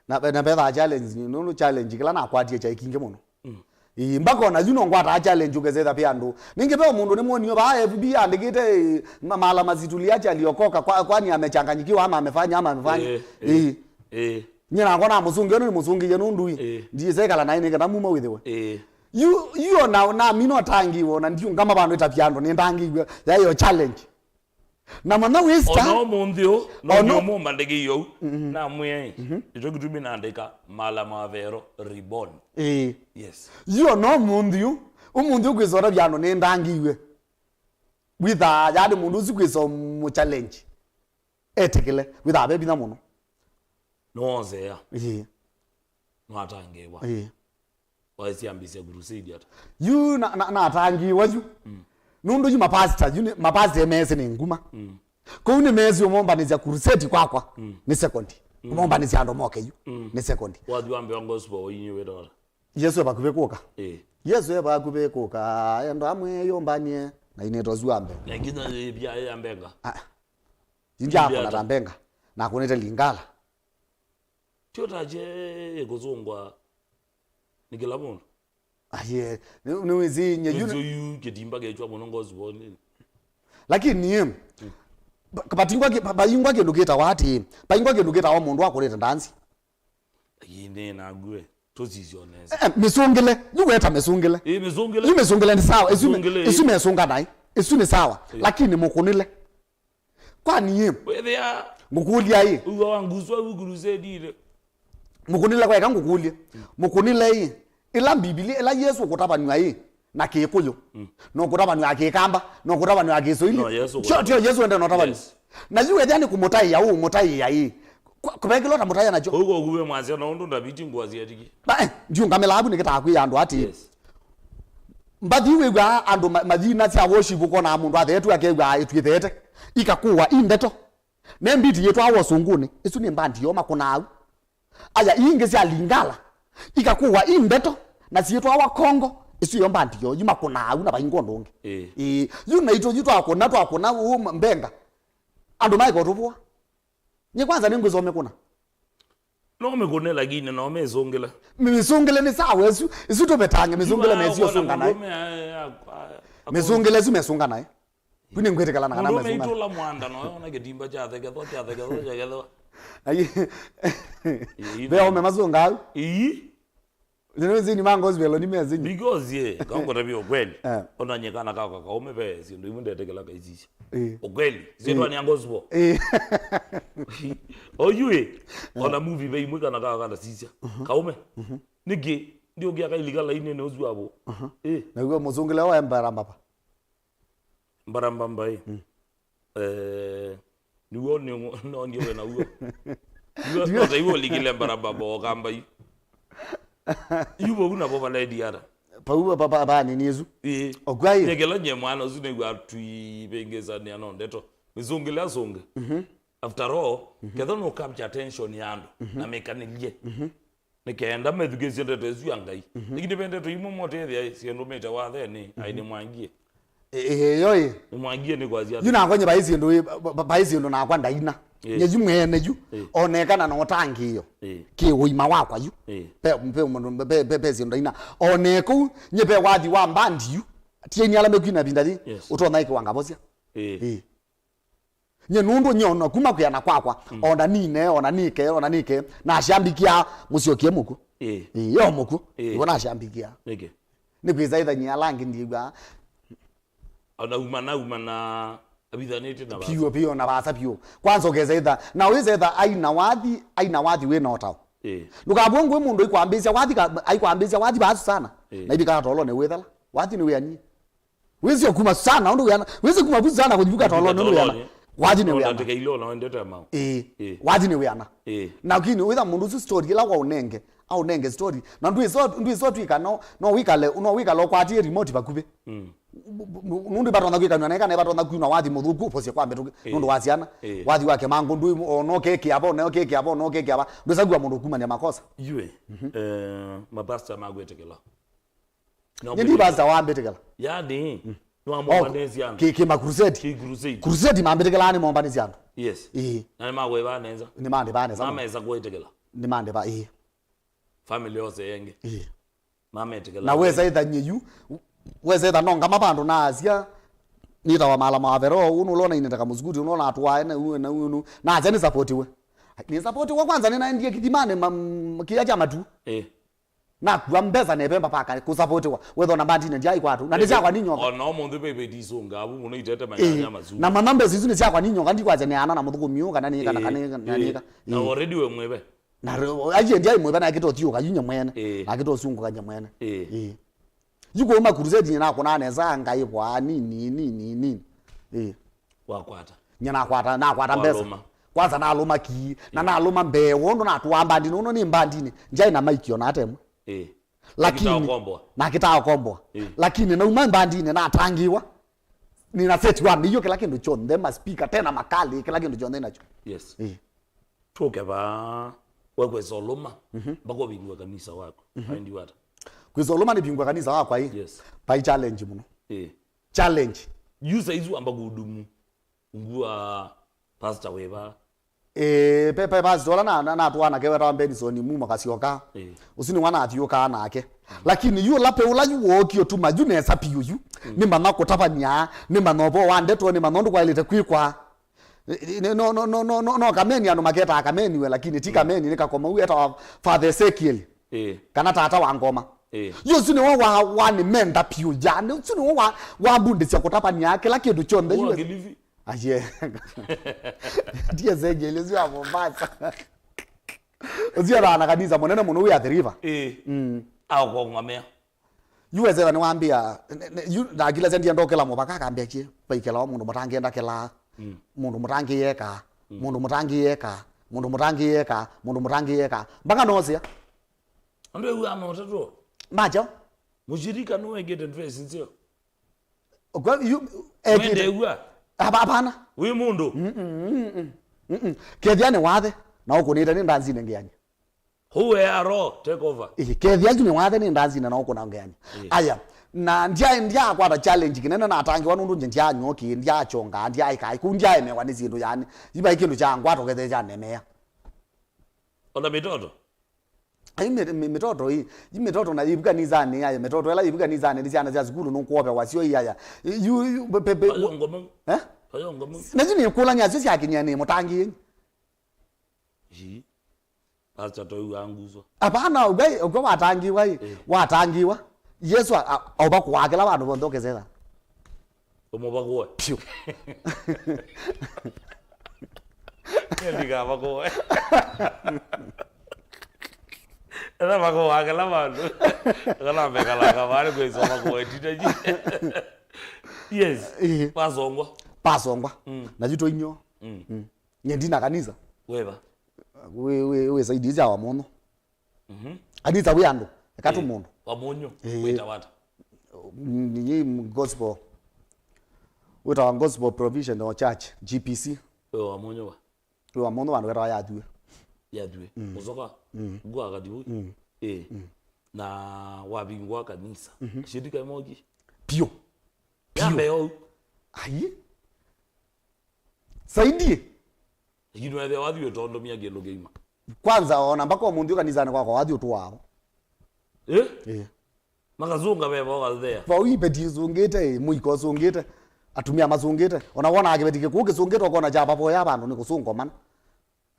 Na, na vethaa challenge, nũndũ challenge kĩla nakwatie kyaĩ kingĩ mũno. Mm. Ĩĩ, mpaka ona yu no ngwataa challenge ũkesetha pe andũ. Ningĩ ve mũndũ nĩmwonio vaa F B andĩkĩte, eh, ma- mala mazitulia chaliokoka kwa, kwani amechanganyikiwa ama amefanya ama amefanya. Eh, eh, ĩĩ, eh. Nye nakwa namũsũngĩe nĩ mũsũngĩie nũndũ ĩ. Eh. Ndiĩsekala naĩ nĩkenda muma wĩthĩwe. Eh. Yu, yu ona namina ũtangiwe ona ndiũngama vandũ ĩtavya andũ nĩndangiwe. Yayo challenge. Na mwana wĩ star. Ona ũmũnthĩ ũ, ona- nũndũ mũmbandĩkĩie ũu, mhm, namwĩa ĩ, mhm, nĩkyo kĩtumi naandĩka Mala Mavero Reborn. Ĩĩ. Yes. Yu ona ũmũnthĩ ũ, ũmũnthĩ ũkwĩsota vyano nĩndangiwe. Wĩthaa, yani mũndũ ũsu kwĩsa mũchallenge. Etĩkĩle, wĩthaa ve vinya mũno. Nĩwonzea. Ĩĩ. Nĩwatangĩĩwa. Ĩĩ. Waĩsyambĩsya crusade ata? Yu na- na- natangiiwa yu. Mm. Nũndũ yu mapasta, yu nĩ- mapasta mesĩ nĩ nguma. Mm. Kũu nĩ mesĩ ũmombanĩsya crusade kwakwa. Mm. Nĩ second. Mm. Ũmombanĩsya andũ moke yu. Mm. Nĩ second. Wathi wambewa gospel wainĩ wĩtawala. Yesu e vakuvĩ kũka. Eh. Yesu e vakuvĩ kũka. Endo amwe yũmbanie. Na inĩtwa zuambe. Na nginya bia ya mbenga. Ah. India akona ta mbenga. Na akunĩte Lingala. Tio ta kye kũsũngwa nĩ kĩla mũndũ. Aye, nĩ- nĩwĩsĩ nye yu- nĩsyo yu kĩtimba kechwa mũno ngosi wonini. Lakini, mm, Pa-, patingwa ki-, pa-, paingwa kĩndũ kĩtawa atĩ, paingwa kĩndũ kĩtawa mũndũ akũrĩte ndanzi. Ĩĩ, nĩ nague. Tũsisye o nesa. Eh, eh, mĩsũngĩle. Yu weta mĩsũngĩle. Ĩĩ, mĩsũngĩle. Yu mĩsũngĩle nĩ sawa. Ĩsu nĩ, mĩsũngĩle, ĩsu ĩĩ, mesũnganaĩ. Ĩsu nĩ sawa. Ĩĩ. Lakini mũkũnĩle. Kwani ĩ? Wĩthĩa ngũkũlya ĩ? Ũw'a wa nguswa yu crusade ile. Mũkũnĩle kwa eka ngũkũlye. Mm. Mũkũnĩle ĩ? Ĩla Mbivilia, ĩla Yesũ ũkũtavanw'a ĩ? Na Kĩkũyũ. Mm. Na ũkũtavanw'a Kĩkamba, na ũkũtavanw'a Kĩsũili. No, Yesũ tio, ũkũtavanw'a. Tio Yesũ ende na ũtavanw'a. Yes. Na yu ethĩa nĩ kũmũtaĩa ũũ, ũmũtaĩa ĩ? Kũ-, kũvekĩlwa ta mũtaĩa nakyo. Ũguo ũguve mwasya na ũndũ Ndaviti ngũasya tiki. Ba, eh, ndiũngamĩla avu nĩkĩtaa kwĩa andũ atĩ. Yes. Mbathi wĩw'aa andũ ma-, mathina sya worship ũkonaa mũndũ atheetwe akew'aa ĩtwĩtheete. Ikakũwa i ndeto. Ne mbiti yĩtwawa ũsũngũnĩ. Ĩsu nĩ mbandi yoo makũnaa au. Aya, ii ingĩ sya Lingala. Ikakũwa i ndeto. Na syĩtwawa Kongo. Ĩsu yo mbandi yoo. Yu makũnaa au na vainga ũndũ ũngĩ. Ĩĩ. Ĩĩ. Yu naitũ yu twakũna, twakũna ũũ mbenga. Andũ maĩka ũtũvũa. Nye kwanza nĩngwĩsome kũna. No mĩkũne lakini no mĩsũngĩle. Mĩsũngĩle nĩ sawa ĩsu. Ĩsu tũvetange mĩsũngĩle na ĩsu ĩsũnganae. Mĩsũngĩle ĩsu mesũnganae. Kwi nĩngwĩtĩkĩlana kana mesũnganae. Mũndũ ũme itũla mwanda no yona kĩtimba kyathekethwa, kyathekethwa, kyathekethwa. Ai. Ĩĩ, ve ome masũnga au. Ĩĩ. Nĩ nzini ma gospel ni mezini. Because ye, kangotavia ukweli. Eh. Ona nye kana kaka kaume ve syĩndũ imwe ndetekela kaisisya. Eh. Ukweli. Syĩtwa ni gospel. Eh. Oyue. Ona movie ve imwe kana kaka kana sisya. Kaume. Niki ndio kia kailika laini ne uzu abo. Eh. Na uwe muzungile wa mbara mbaba. Mbarambamba ĩ. Mm. Eh, nĩw'o nĩ-, nonie wĩ naw'o. Nĩw'o nota iwe ũlikile mbarambamba o kamba yu. Yu vau navo valendi ata. Pau pa, pa, pa, pa nini ĩsu? Ĩĩ. Okwai. Nyekela nye mwana ũsu nĩw'a twivĩngĩsanĩa no ndeto. Mĩsũngĩle asũngĩ. Mhm. After all, mhm, ketha no capture attention ya andũ, mhm, na mĩkanĩlye. Mhm. Nĩ kenda methukĩĩsye ndeto ĩsu ya Ngai. Mhm. Lakini ve ndeto imwe motethya syĩndũ mĩte wathenĩ, mhm, ai nĩmwangie. Ĩ-, ĩ-, ĩyo ĩ. Nĩmwangie nĩ kwasya yu nakwa nye vai syĩndũ ĩ, va-, va-, vai syĩndũ nakwa ndaina. Ĩ. Nye yu mwene yu, ĩ, onekana na ũtangĩĩo. Ĩ. Kĩ ũima wakwa yu. Ĩ. Pe, pe, mũndũ, pe, pe, pe syĩndũ ndaina. One kũu, nye ve wathi wa mbandi yu. Tieni ala mekwina vinda thi. Yes. Ũtonya ĩkĩwa ngavosya. Ĩ. Ĩ. Nye nũndũ nye ona kuma kwĩana kwakwa, mm, ona nine, ona nike, ona nike, nashambikĩa mũsyokie mũkw'ũ. Ĩĩ. Ĩĩ, yo mũkw'ũ. Ĩĩ. Nĩw'o nashambikĩa. Nĩkĩ? Nĩ kwĩsa ĩthany'a ala angĩ ndiĩw'aa. Ona uma na uma na avithanĩtye na vasa. Piũ, piũ, na vasa piũ. Kwanza ũkesa ĩtha, na wĩsa ĩtha aina wathi, aina wathi wĩ na ũtao. Ĩĩ. Ndũkavue ngũĩ mũndũ aikwambĩĩsya wathi ka-, aikwambĩĩsya wathi vaasu sana. Ĩĩ. Na ivika tolonĩ wĩthela. Wathi nĩ wĩanie. Wĩsĩ kuma sana, ũndũ wĩana. Wĩsĩ kuma vu sana kũthivuka tolonĩ, ũndũ wĩana. Wathi nĩ wĩana. Ndeke ilo na wendete mau. Ĩĩ. Ĩĩ. Wathi nĩ wĩana. Ĩĩ. Lakini wĩtha mũndũ ũsu story ĩla waũnenge, aũnenge story. Na ndwĩso, ndwĩso twĩka no, no wĩkale, no wĩkale ũkwatie remote vakuvĩ. Mm. Nũndũ ĩvatonya kwĩkanw'a na ĩkana ĩvatonya kwinwa wathi mũthũku ũposye kwa mbĩtũkĩ. Ĩĩ. Nũndũ wa syana. Ĩĩ. Wathi wake mangũ ndwĩ, o no keke ava, o no keke ava, o no keke ava. Ndwĩsagua mũndũ kumania makosa. Yue, mhm, eh, mapasta magwĩtĩkĩla. Nye ndi pastor wambĩtĩkĩla. Yani, mm, nĩwamombanĩsya andũ. Kĩ, kĩ ma crusade. Kĩ crusade. Crusade mambĩtĩkĩlaa nĩmombanĩsya andũ. Yes. Ĩĩ. Na nĩmakwĩva nesa. Nĩmandĩvaa nesa. Mamesa kwĩtĩkĩla. Nĩmandĩva, ĩĩ. Family yose yenge. Ĩĩ. Mametĩkĩla. Na wesa ĩthany'e yu, wesa ĩtha nongama vandũ na asya, nĩtawa mala mavero, ũnũ ũlona inetaka mũsukuti, ũnũ ũlona atwae, na ũũ, na ũũ, na asya nĩ supportiwe. Nĩ supportiwe kwanza, nĩnaendie kĩthimanĩ, ma, m-, kĩya kya matu. Ĩĩ. Nakua mbesa neve mbapaka kũsapotiwa. Wetha ona mbandinĩ ndyaĩ kwatũ. Na nĩ syakwa ni nyoka. Ona ũmũnthĩ ve iveti isũngaa vu mũno itete manyanya masu. Na mana mbesa isu nĩ syakwa ni nyoka, ndikwasya nĩ ana na mũthũkũmi ũũ kana nĩ kana, ĩĩ, kana nĩ, na, ĩĩ, nĩ ka. Na ĩĩ, already we mwĩve. Na re-, aje ndyaĩ mwĩve na akĩta ũthiũka yu nye mwene. Ĩĩ. Na akĩta ũsungũka nye mwene. Ĩĩ. Ĩĩ. Yu kuma crusade nĩ nakũnaa nesa ngaĩvwa nini, nini, nini. Ĩĩ. Wakwata. Nye nakwata, nakwata mbesa. Walũma. Kwanza nalũma kii, na, ĩĩ, nalũma mbee, wondũ natũaa mbandinĩ, ũno nĩ mbandinĩ, ndyaĩ na maiki ona ata ĩmwe. Ĩĩ. Lakini, nakĩtaa ũkomboa. Nakĩtaa ũkomboa. Ĩĩ. Lakini nauma mbandinĩ, natangĩĩwa. Nĩna seti wa mĩio, kĩla kĩndũ kyonthe, maspika, tena makalĩ, kĩla kĩndũ kyonthe nakyo. Yes. Ĩĩ. Tũke vaa, we kwĩsa ũlũma, mhm, mpaka ũvingũe kanisa waku. Mhm. Aendi wata. Kwĩsa ũlũma nĩvingũe kanisa wakwa, ĩĩ? Yes. Vai challenge mũno. Ĩĩ. Challenge. Yu saizi wamba kuhudumu. Ngua pastor wĩva? Eh, pe, pe pastor ũla na, na, natũaa nake wetawa Benson Mumo Kasyoka. Eh. Ũsu nĩwe nathiũkaa nake. Mm. Lakini yu ũla pe ũla yu wookie ũtuma yu nesa piũ yu. Mm. Nĩmanya kũtavany'a, nĩmanya ũvoo wa ndeto, nĩmanya ũndũ kwaĩlĩte kwĩkwa. Nĩ, nĩ, no, no, no, no, no, no kameni, andũ maketaa kameni we, lakini ti kameni, nĩ kakomau, etawa Father Ezekiel. Ĩĩ. Kana tata wa ngoma. Ĩĩ. Yu ũsu nĩwe wa, wa nĩ menda piũ yani. Ũsu nĩwe wa, wa mbundĩsya kũtavany'a kĩla kĩndũ kyonthe. Ũũ wa Kilifi. Aye. Ti Ezekiel, ũsu wa Mombasa. Ũsu etawa na kanisa mũnene mũno wĩ Athi River. Ĩĩ. Mm. Aũkong'omea. Yu weseva nĩwambĩa, ne-, ne-, yu ndakilesya ndienda ũkĩla mũvaka, akambĩa kyĩ, vaikĩlawa mũndũ mũtangĩenda kĩlaa, mũndũ mũtangĩyekaa, mũndũ mũtangĩyekaa, mũndũ mũtangĩyekaa, mũndũ mũtangĩyekaa. Mpaka nosĩa. Andũ ew'aa maũtatũ. Macho? Mũshirika nũwekĩte dress nzeo. Kwa yu, ekĩte. Wendew'a. Hapa-, hapana. Wĩ mũndũ. Mm-mm, mm-mm, mm-mm. Kethĩa nĩ wathe, na ũkũnĩte nĩ ndanzinĩ ngeany'a. Who were Aro take over? Ĩĩ, kethĩa yu nĩ wathe nĩ ndanzinĩ na ũkũna ngeany'a. Ĩĩ. Aya, na ndya-, ndyakwata challenge kĩnene natangĩwa nũndũ nje ndyanywoki, ndyachonga, ndyaĩka, kũu ndyaemewa nĩ syĩndũ yani. Ivaĩ kĩndũ kya ngwato kethĩa kyanemea. Ona mĩtoto? Ai, mĩ-, mĩ-, mĩtoto ĩ, ĩ mĩtoto na ĩvu kanisanĩ, ayo mĩtoto ĩla ĩvu kanisanĩ, nĩ syana sya sukulu nũkwovewa syo iaya. Yu, yu, pe-, pe-, pe-, Payongo mau. Eh? Payongo mau. Na yu nĩkũlany'a syo syakinyia nĩ mũtangĩĩnyi. Ii. Pastor toi wanguswa. Hapana, ũgwai, ũgwa watangiwa ĩ, eh, watangiwa. Yesu a-, a-, aũva kũwakĩla vandũ vonthe ũkĩsesa. Ũmũvakũe. Piũ. Ndikavakũe. Ela vakũa kĩla vandũ. Kana mekalanga vale kwĩsa vakũe titaji. Yes. Ĩĩ. Pasongwa. Pasongwa. Mm. Na yu tũinyo. Mm. Mm. Nye ndina kanisa. Weva. Wĩ, wĩ, wĩ saidi izi awa mũno. Mhm. Kanisa wĩ andũ, eka tu, eh, mũndũ. Wa mũnyũ, eh, wĩtawa ata? Mm, nĩ gospel. Wĩtawa Gospel Provision or Church, G P C. Wĩ wa mũnyũ wa? Wĩ wa mũnyũ wa andũ wĩtawa Yathue. Yathue. Mm. Mũsoka? Mm. Ngwa kati ũi? Mm. Eh. Mm. Na wavingwa kanisa. Mhm. Shirika ĩmoki? Piũ. Piũ. Yambe ou. Ai. Saidie. Lakini wethĩa wathiĩ ũtondomia kĩndũ kĩima. Kwanza, ona mpaka ũmũnthĩ kanisanĩ kwakwa wathiĩ ũtũaa. Eh? Eh. Makazunga veva ũkathea. Vau iveti isũngĩte, ĩ, mũika ũsũngĩte, atumia masũngĩte. Ona wona kĩveti kĩkũũ kĩsũngĩte, ũkona kya vavoya vandũ nĩ kũsũngwa mana.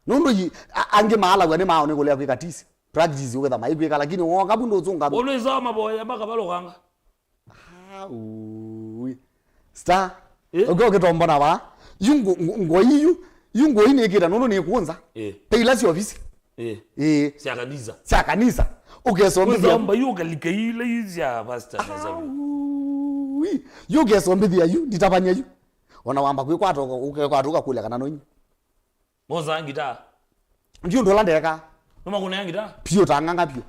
Nũndũ yi, a-, angĩ maalaw'a nĩ mao nĩ kũlea kwĩka tisi. Practice ũketha maikwĩka, lakini woka vu ndũsũnga. Ũlwĩsaa mavoya makavalũkanga. Aui. Star. Eh? Ũkĩ-, ũkĩtombona va. Yu ngo-, ngo-, ngoi yu, yu ngoi nĩkĩta nũndũ nĩkũnza. Eh. Pe ila sya ofisi. Eh. Eh. Sya kanisa. Sya kanisa. Ũkesombithia. Kwĩsomba yu ũkalika ila yu sya pastor na sabu. Aui. Yu ũkesombithia yu, nditavany'a yu. Ona wamba kwĩkwata, ũke-, ũkekwata ũkakũlya kana nonyi. Mosaa ngitaa. Ndiũ ndũla ndeka. Nũmakũnĩa ngitaa? Piũ ta ng'ang'a piũ.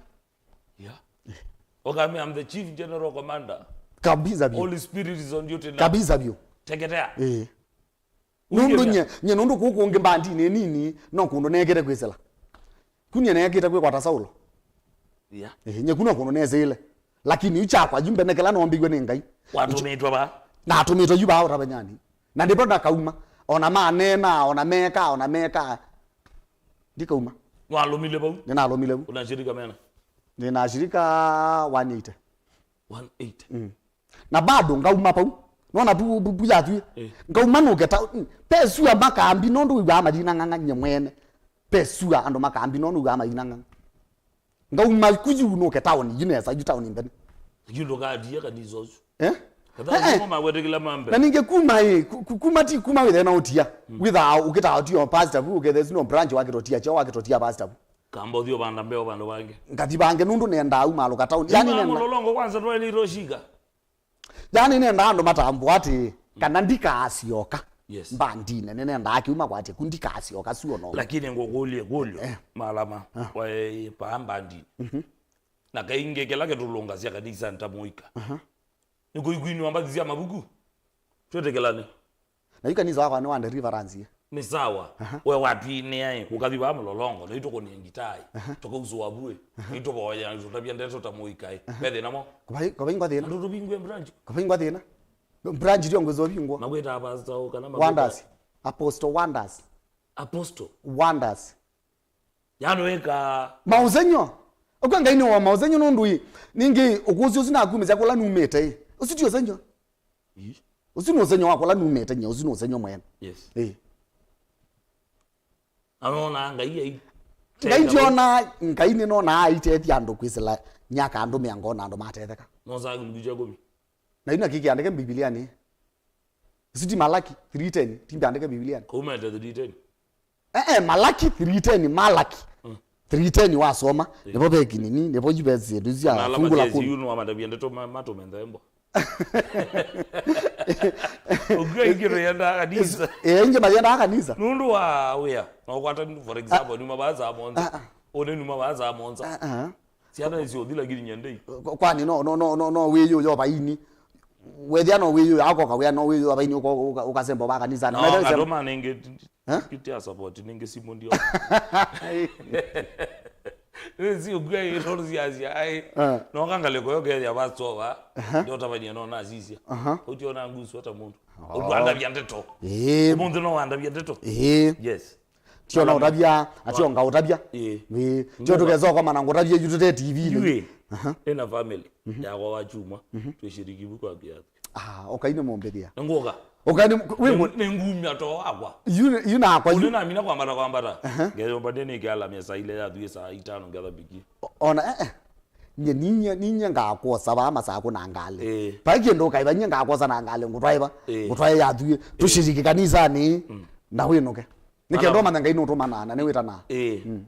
Yeah. Ũkamwĩa, "I'm the chief general commander. Kabisa biũ. Holy Spirit is on duty now." Kabisa biũ. Teketea. Eh. Nũndũ nye, nye nũndũ kũkũ ũngĩ mbandinĩ nini, no kũndũ nekĩte kwĩsĩla. Kũu nye nekĩte kwĩkwata Saulo. Yeah. Eh, nye kũu no kũndũ nesĩile. Lakini yu kyakwa, yu mbene kĩla nombĩiwe nĩ Ngai. Watũmĩtwe va? Natũmĩtwe yu vaa ũtavenyani. Na ndĩvo ndakauma. Ona maneena, ona meka, ona meka. Ndikauma. Nĩwalũmile vau? Nĩnalũmile vu. Una shirika mena? Nĩna shirika one eighty. One eighty. Mm. Na bado ngauma vau. Nona pu, pu, pu yatwie. Eh. Ngauma nũke ta, mm, pesua makambi nũndũ wĩw'aa mayina ng'ang'a nye mwene. Pesua andũ makambi nũndũ wĩw'aa mayina ng'ang'a. Ngauma kuyu nũke taoni, yu nesa, yu taoni mbene. Yu ndũkatia kanisa ũsu. Eh? Katha, eh, eh, ũsu magwetĩkĩla mambe. Na ningĩ kuma ĩ, ku-, ku-, kuma ti kuma wĩthe na ũtia. Mm. Wĩtha ũkĩtaa ũtio pastor vu, ũkethe sino branch wakĩtotia, chao wakĩtotia pastor vu. Kamba ũthiĩ ũvanda mbeo vandũ vangĩ. Ngathi vangĩ nũndũ nenda uma alũka taoni. Yani nenda. Mũlolongo kwanza twaĩlĩtwe shika. Yani nenda andũ matambũa atĩ, mm, kana ndikasyoka. Yes. Mbandinĩ, nĩnendaa kiuma kwatĩ ku ndikasyoka suo no. Lakini ngũkũlye kũlyo, eh, Malama, ah, waĩ paa mbandinĩ. Mhm. Na kaingĩ kĩla kĩtũlũngasya kanisa nĩ ta mũika. Aha. Nĩkũikwinwa mbathi sya mavuku. Twĩtĩkĩlane. Na yu kanisa wakwa nĩ wa deliverance. Nĩ sawa. Aha. We watwinĩa ĩ, ũkathi vaa Mũlolongo, na itũkũnie ngitaa ĩ. Aha. Tũkausũa vuĩ. Aha. Itũvoya, itũtavya ndeto ta mũika ĩ. Aha. Ve thĩna mo? Kũvai, kũvai ngwa thĩna. Andũ tũvingwe branch. Kũvai ngwa thĩna. Branch ndio ngwĩsũa vingwa. Makwĩtaa pastor kana makwĩtaa Wonders. Apostle Wonders. Apostle. Wonders. Yaani weka maũsenyo. Ũkwa Ngai nĩ wa maũsenyo nũndũ ĩ. Ningĩ ũkũsĩ ũsu nakumĩsya kũla numĩte ĩ. Ũsu ti ũsenyo. Ii. Ũsu nĩ ũsenyo wa kũla numĩte nye, ũsu nĩ ũsenyo mwene. Yes. Ĩ. Anonaa Ngai ai. Ngai ndionaa, Ngai nĩnonaa aitethya andũ kwĩsĩla nyaka andũ mĩango na andũ matetheka. Nosaa kĩlungu kya kũmi. Na yu nakĩ kĩandĩke Mbivilianĩ. Isu ti Malaki three ten, ti mbyandĩke Mbivilianĩ. Kaumete three ten. Eh, eh, Malaki three ten, Malaki. Mm. Three ten wasoma, eh, nĩvo ve kĩnini, nĩvo yu ve syĩndũ sya na alama fungu la kumi. Yu nĩwamatavya ndeto ma-, matũme nthembo. Ũkw'a ingĩ tũyendaa kanisa. Eh, ingĩ mayendaa kanisa. Nũndũ wa wĩa, no kwata, for example, ah, numa vaa saa mũonza. Ah, ah. Ũne numa vaa saa mũonza. Ah, ah. Syana nĩsyũthi lakini nyendei. Kwa-, kwani no, no, no, no, no wĩyũya vaini? Wethĩa no wĩyũya akoka wĩa, no wĩyũya vaini ũko-, ũka-, ũkasemba va kanisa. Na wethĩa ngatũma nĩngĩ, eh? Kiti ya support nĩngĩ simũ ndio. Nĩsi ũkw'a ĩtoro syasya ai. Eh. No kangalĩko yo kethĩa pastor va. Aha. Ndio tavania no nasisya. Aha. Ũtiona ngusu hata mũndũ. Oh. Ũkwandavya ndeto. Eh. Mũndũ no wandavya ndeto. Eh. Yes. Tio na ũtavya, atio nga ũtavya. Ĩĩ. Ĩĩ. Tio tũkesa ũkomana ngũtavya yu tũte T V-inĩ. Yu ĩ. Aha. Ĩna family yakwa wa Chuma, twĩshiriki vu kwa kiasi. Ah, ũkai nĩ mũmbĩthĩa. Nĩ ngũka. Ũkai nĩ, wĩ mũ- Nĩ ngumya to wakwa. Yu, yu nakwa, yu. Ũnĩ namina kwambata kwambata. Aha. Ngeyomba ndĩ nĩ kĩala mesa ile ya thwie saa itano ngetha biki. O-, ona, eh, eh. Nye, ninye, ninye ngakwosa vaa Masakũ na ngalĩ. Ĩĩ. Vai kĩndũ ũkaĩva, nye ngakwosa na ngalĩ, ngũtwaĩva. Ĩĩ. Ngũtwaĩ ya thwie. Ĩĩ. Tũshiriki kanisanĩ, mm, na wĩnũke. Nĩ kenda ũmanya Ngai nũtũmanaa na nĩwĩtanaa. Ĩĩ. Mm.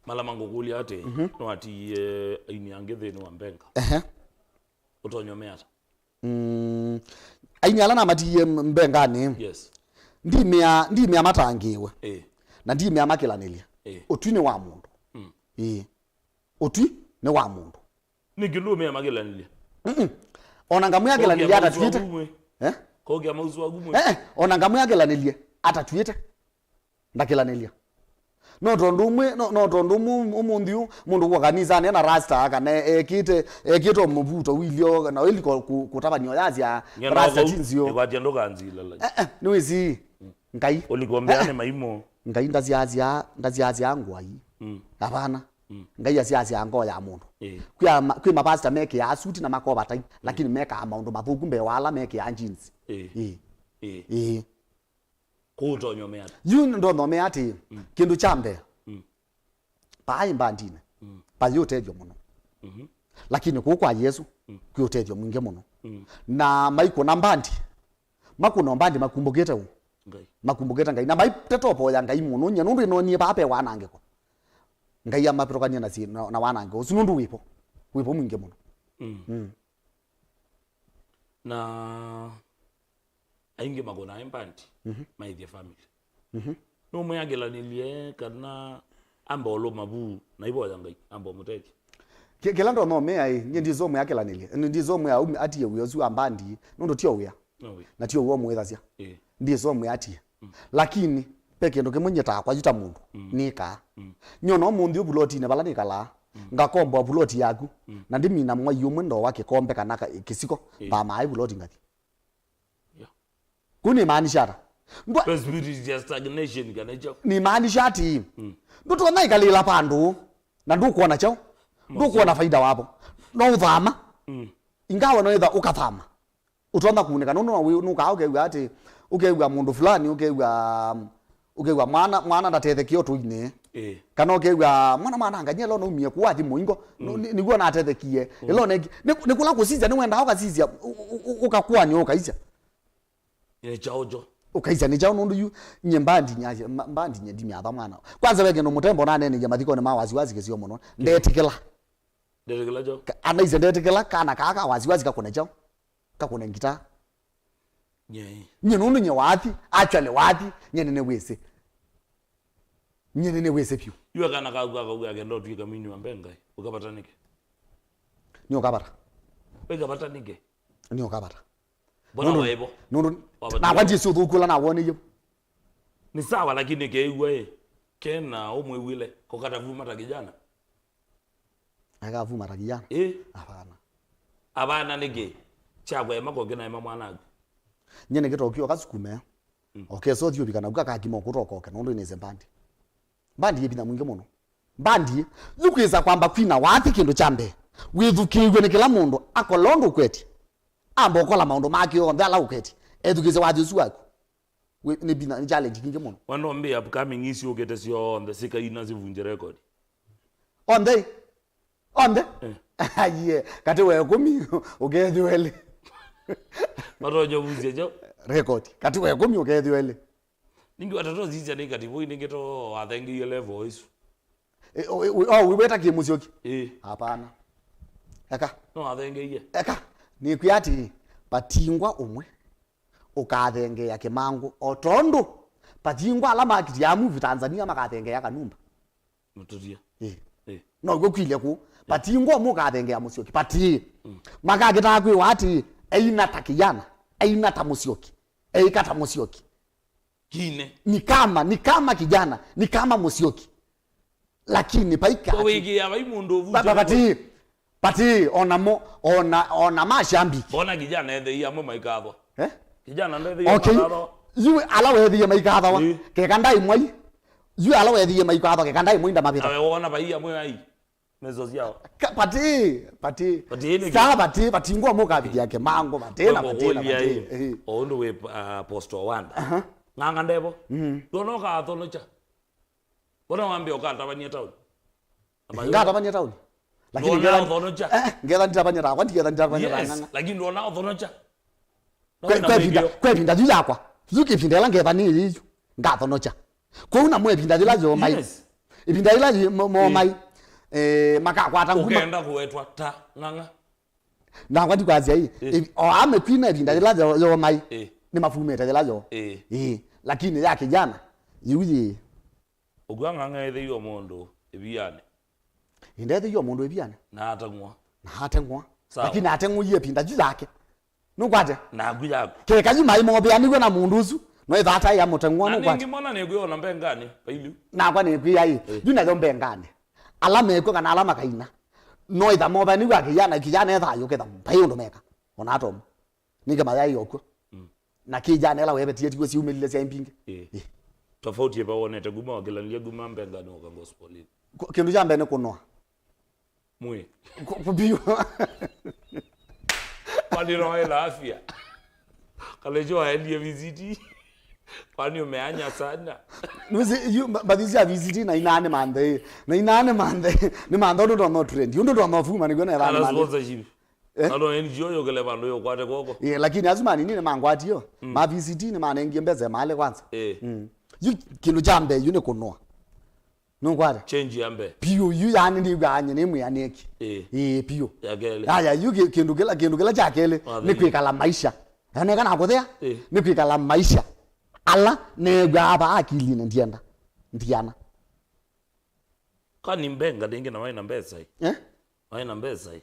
Malama ngũkũlya atĩ, mhm, nĩwatiie aini angĩ nthĩnĩ wa mbenga. Ehe. Ũtonya ũmea ata? Mm. Aini ala namatiie m-, mbenganĩ. Yes. Ndimĩa, ndimĩa matangĩĩwe. Ĩĩ. Na ndimĩa makĩlanĩlye. Ĩĩ. Ũtwi nĩ wa mũndũ. Mm. Ĩĩ. Ũtwi nĩ wa mũndũ. Nĩkĩ ndũmĩa makĩlanĩlye? Mm-mm. Ona ngamwĩa akĩlanĩlye atatw'ĩte. Eh? Kokĩa mausu waku mwe. Eh, eh, ona ngamwĩa akĩlanĩlye atatw'ĩte. Ndakĩlanĩlya. No tondũ ũmwe, no, no tondũ ũmwe ũmũnthĩ ũũ, mũndũ kwa kanisanĩ ena rasta, kana ekĩte, ekĩte mũvuto wilio, na wĩli kũ-, kũ-, kũtavany'a yasya rasta ti nzeo. Nĩkwatia ndũkanzila la. Eh, eh, nĩwĩsĩ. Mm. Ngai. Ũlikombea, eh, eh, nĩ maimo. Ngai ndasyaasya, ndasyaasya ngwai. Mm. Hapana. Mm. Ngai asyaasya ngoo ya mũndũ. Eh. Kwĩ ama-, kwĩ mapasta mekĩaa suti na makovatai, lakini mekaa maũndũ mathũku mbee wa ala mekĩaa jeans. Eh. Eh. Eh. Eh. Kũu ũtonya ũmea ata? Yu ndonya ũmea atĩ, mm, kĩndũ kya mbee, mm, paaĩ mbandinĩ, mm, payĩ ũtethyo mũno. Mhm. Lakini kũu kwa Yesũ, mm, kwĩ ũtethyo mwingĩ mũno. Mm. Na maikũna mbandi, makũna mbandi makumbũkĩte ũ? Ngai. Makumbũkĩte Ngai. Na maiteta ũvoya Ngai mũno, nye nũndũ ĩnonie vaa ve wanangĩko. Ngai amavĩtũkanie na si-, na, na wanangĩko ũsu nũndũ wĩvo. Wĩvo mwingĩ mũno. Mm. Mm. Na aingĩ makũnaa mbandi, mhm, maĩthye family. Mhm. Nũmwĩakĩlanĩlye kana amba ũlũma vu na ivoya Ngai, amba ũmũtethye? Kĩ-, kĩla ndonya ũmea ĩ, nyie ndisomwĩa akĩlanĩlye. Ndisomwĩa aumye atie wĩa ũsu wa mbandi, nũndũ tio wĩa. No wĩa. Na tio wĩa ũmwĩthasya. Ĩĩ. Ndisomwĩa atie. Mm. Lakini, ve kĩndũ kĩmwe nyie takwa yu ta mũndũ, mm, nĩkaa. Mm. Nyona ũmũnthĩ ũvulotinĩ vala nĩkalaa, mm, ngakomboa vuloti yaku, mm, na ndimina mwai ũmwe ndowa kĩkombe kana ka-, kĩsiko, ĩĩ, mpaamaa ĩ vuloti ngathi. Yeah. Kũu nĩmaanisha ata? Ndwa- Ve spirit ya stagnation kana kyaũ? Nĩmaanisha atĩĩ, mm, ndũtonya ĩkalĩla vandũ, na ndũkwona kyaũ? Ndũkwona faida wapo. No ũthama. Mm. Ingawa no ĩtha ũkathama. Ũtonya kũunĩka, nũndũ no wĩ-, nũkaa ũkew'a atĩ, ũkew'a mũndũ fulani, ũkew'a, ũkew'a mwana, mwana ndatethekie ũtũinĩ. Ĩĩ. Kana ũkew'a mwana mwananganyie lo naumie kũu athi mũingo, nũ-, mm, nĩ-, nĩguo natethekie. Mm. Ĩlo nĩ, nĩ, nĩ kũla kũsisya, nĩwendaa ũkasisya, ũ-, ũ-, ũ-, ũkakwany'a ũkaisya. Nĩ kyaũ kyo? Ũkaisya nĩ kyaũ nũndũ yu, nye mbandi nyasya, mba-, mbandi nye ndimyatha mwana. Kwanza ve kĩndũ mũtembo nanenĩie mathikonĩ ma wasiwasi kĩsio mũno. Ndetĩkĩla. Ndetĩkĩla kyaũ? Ka-, anaisye ndetĩkĩla kana kaa ka wasiwasi kakũne kyaũ? Kakũne ngita. Nyie. Nyie nũndũ nyie wathi, actually wathi, nyie nĩnĩwĩsĩ. Nyie nĩnĩwĩsĩ vyũ. Yu akana kaku akauga akenda ũtw'ĩka mwini wa mbenga, ũkavata nĩkĩ? Nĩ ũkavata. Wĩkavata nĩkĩ? Nĩ ũkavata. Mbona waĩvo? Nũndũ, nũndũ, wavata nakwa nĩkĩ? Ndyĩsĩ ũthũku ũla nawoneiwe. Ni sawa, lakini keew'a ĩ, kena ũmwĩw'ĩle, kokata vuma ta kijana. Akavuma ta kijana? Ĩ? Hapana. Hapana nĩkĩ? Kyakwa ema koke na ema mwanaku. Nye nĩkĩtokie ũkasukume. Mm. Okesa ũthiũvika naku akakima ũkũta ũkoke, nũndũ ĩnĩse mbandi. Mbandi yĩ vinya mwingĩ mũno. Mbandi, yu kwĩsa kwamba kwina wathi kĩndũ kya mbee. Wĩthukĩĩw'e nĩ kĩla mũndũ, akola ũndũ ũkwetye. Amba ũkola maũndũ make onthe ala ũkwetye. Ethukĩĩsye wathi ũsu waku. Wĩ-, nĩ bina, nĩ challenge kingĩ mũno. Wendo mbĩ upcoming ici ũkĩte syonthe sikaina sivunje record. Onthe. Onthe. Aiye, katĩ wa ĩkũmi ũkethĩwa ĩlĩ. Matonya vunjia jo. Record. Katĩ wa ĩkũmi ũkethĩwa ĩlĩ. Ningi watata ũsisya nĩ kativo inĩngĩ to wathengeie level isu. E, o, o, o, wĩweta kĩ Mũsyoki? Ĩĩ. Hapana. Eka. No wathengeie. Eka. Nĩkwĩa atĩ, patingwa ũmwe ũkathengeea Kĩmangũ, o tondũ patingwa ala makitia movie Tanzania makathengeea Kanumba. Mũtũtie. Ĩĩ. Ĩĩ. Now'o kwilye kũu. Patingwa ũmwe ũkathengeea Mũsyoki. Pati. Mm. Makakĩtaa kwĩwa atĩ, eina ta Kijana, eina ta Mũsyoki, eika ta Mũsyoki. Kine. Ni kama, ni kama Kijana, ni kama Mũsyoki. Lakini paika. Kwa wiki ya vai mũndũ ũvuta. Pati. Pati, ona mo, ona, ona mashambiki. Bona Kijana ethei amwe maikathwa. Eh? Kijana ndethei okay. Maikathwa. Yu ala wethie maikathwa. Ĩ. Keka ndai mwai. Yu ala wethie maikathwa, keka ndai mwai ndamavita. Awe wona vai amwe ai. Mezo syao. Ka, pati, pati. Pati nĩ. Star pati, pati ngwa mũkavithia Kĩmangũ, pati na pati na pati. Eh. O ũndũ wĩ uh, Apostle Wanda. Aha. Ng'ang'a ndevo. Mm. Tuona ũkathonocha. Mbona wambe ũkatavania tauni? Ngatavania tauni. Lakini ngetha ũthonocha. Eh, ngetha nditavania takwa, ngetha nditavania yes, ng'ang'a. Lakini ndona ũthonocha. Kwe, kwe vinda, kwe vinda yu yakwa. Yu kĩvinda ĩla ngetha nĩ yu. Ngathonocha. Kwoou namo ĩvinda yĩla yomai. Yes. Ĩvinda yĩla momai. Eh, makakwata nguma. Ũkenda kũwetwa ta ng'ang'a. Nakwa ndikwasya ĩ. Eh. O amĩkwina ĩvinda yĩla yomai. Eh. Nĩ mafumĩte yĩla yo. Eh. Eh. Lakini ya kijana. Yu yĩ. Ũkw'a ng'ang'a ethĩiwe mũndũ ĩvianĩ. Ĩndethĩiwe mũndũ ĩvianĩ. Na ateng'wa. Na ateng'wa. Sawa. Lakini ateng'ũie ĩvinda yu yake. Nũkwate? Naku yaku. Keka yu maĩ moveanĩw'e na mũndũ ũsu, no ĩthaa ataĩ amũteng'wa. Na nũkwate? Nĩngĩ mwana nĩkwĩa ona mbenganĩ vailiu. Nakwa nĩkwĩa ĩ, eh. Yu nayo mbenganĩ. Ala mekw'o kana ala makaina. No ĩtha moveanĩw'e akĩyana, kĩyana ethayũkĩtha vai ũndũ meka. Ona atomo. Nĩngĩ mayai okw'o. Mm. Na kĩjana ĩla wevetie tiw'o syumĩlile syaĩ mbingĩ. Ĩĩ. Ĩĩ. Tofauti ĩva wonete kuma wakĩlanĩlya kuma mbenganĩ ũka gospelini? Kũ-, kĩndũ kya mbee nĩ kũnoa. Mwĩ. Kũ-, kũ-, biũ. Kwani no ĩla afya? Kana icho waendie V C T? Kwani umeanya sana? Nuzi, yu, mba-, mbathi sya V C T na inaa nĩ manthe. Na inaa nĩ manthe. Nĩ manthe ũndũ ndono trend. Ũndũ ndono fuma nĩguo na ĩthani manthe. Kana sponsorship. Eh? Alo N G O yũkĩle vandũ yũkwate kw'oko. Yeah, lakini asu manini nĩmangwatie. Mm. Ma V C T nĩmanengie mbesa mali kwanza. Eh. Mm. Yu kĩndũ kya mbee yu nĩ kũnoa. Nũkwate? Change ya mbee. Piũ yu yani nĩw'aa nye nĩ mwĩanĩki. Eh. Ĩĩ, piũ. Ya kelĩ. Aya, yu kĩ-, kĩndũ kĩla, kĩndũ kĩla kya kelĩ nĩ kwĩkala maisha. Yaneka na kũthea, eh, nĩ kwĩkala maisha ala new'aa va akilinĩ ndienda. Ndiana. Kwani mbenga ndĩngĩ na waĩ na mbesa ĩ? Eh? Waĩ na mbesa ĩ?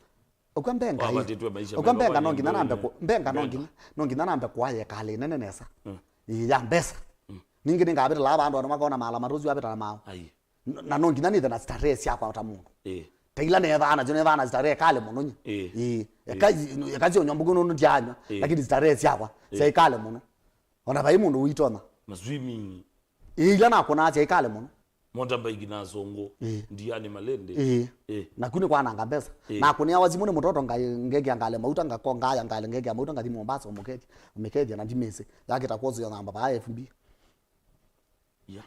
Ũkwa mbenga ĩ. Wavatĩtwe maisha. Ũkwa mbenga no nginya nambe kũ-, mbenga no nginya, no nginya nambe kũaya ĩkala ĩnene nesa. Mm. Ĩ, ya mbesa. Mm. Ningĩ nĩngavĩtĩla vandũ andũ makona mala matũsu avĩtana mao. Ai. N-, na no nginya nĩthe na starehe syakwa ta mũndũ. Ĩ. Ta ila nethaa nasyo, nethaa na starehe kale mũno nye. Ĩ. Ĩ. Ĩ. Eka, eka syo nyombo kuno ndianywa, ĩ, lakini starehe syakwa, ĩ, sya ikale mũno. Ona vai mũndũ ũitonya. Ma swimming. Ĩ, ila nakũnaa sya ikale mũno. Motorbike na asũngũ, ĩĩ, ndiani malĩndĩ. Ĩĩ. Ĩĩ. Naku nĩ kwananga mbesa. Ĩĩ. Nakũnĩawa simũ nĩ mũtoto ngai-, ngekĩa ngale mauta, ngako ngaya ngale ngekĩa mauta, ngathi Mombasa ũmũkethya, ũmĩkethya na ndimĩsĩ. Yakĩta kwoso ya namba vaa F B. Ya.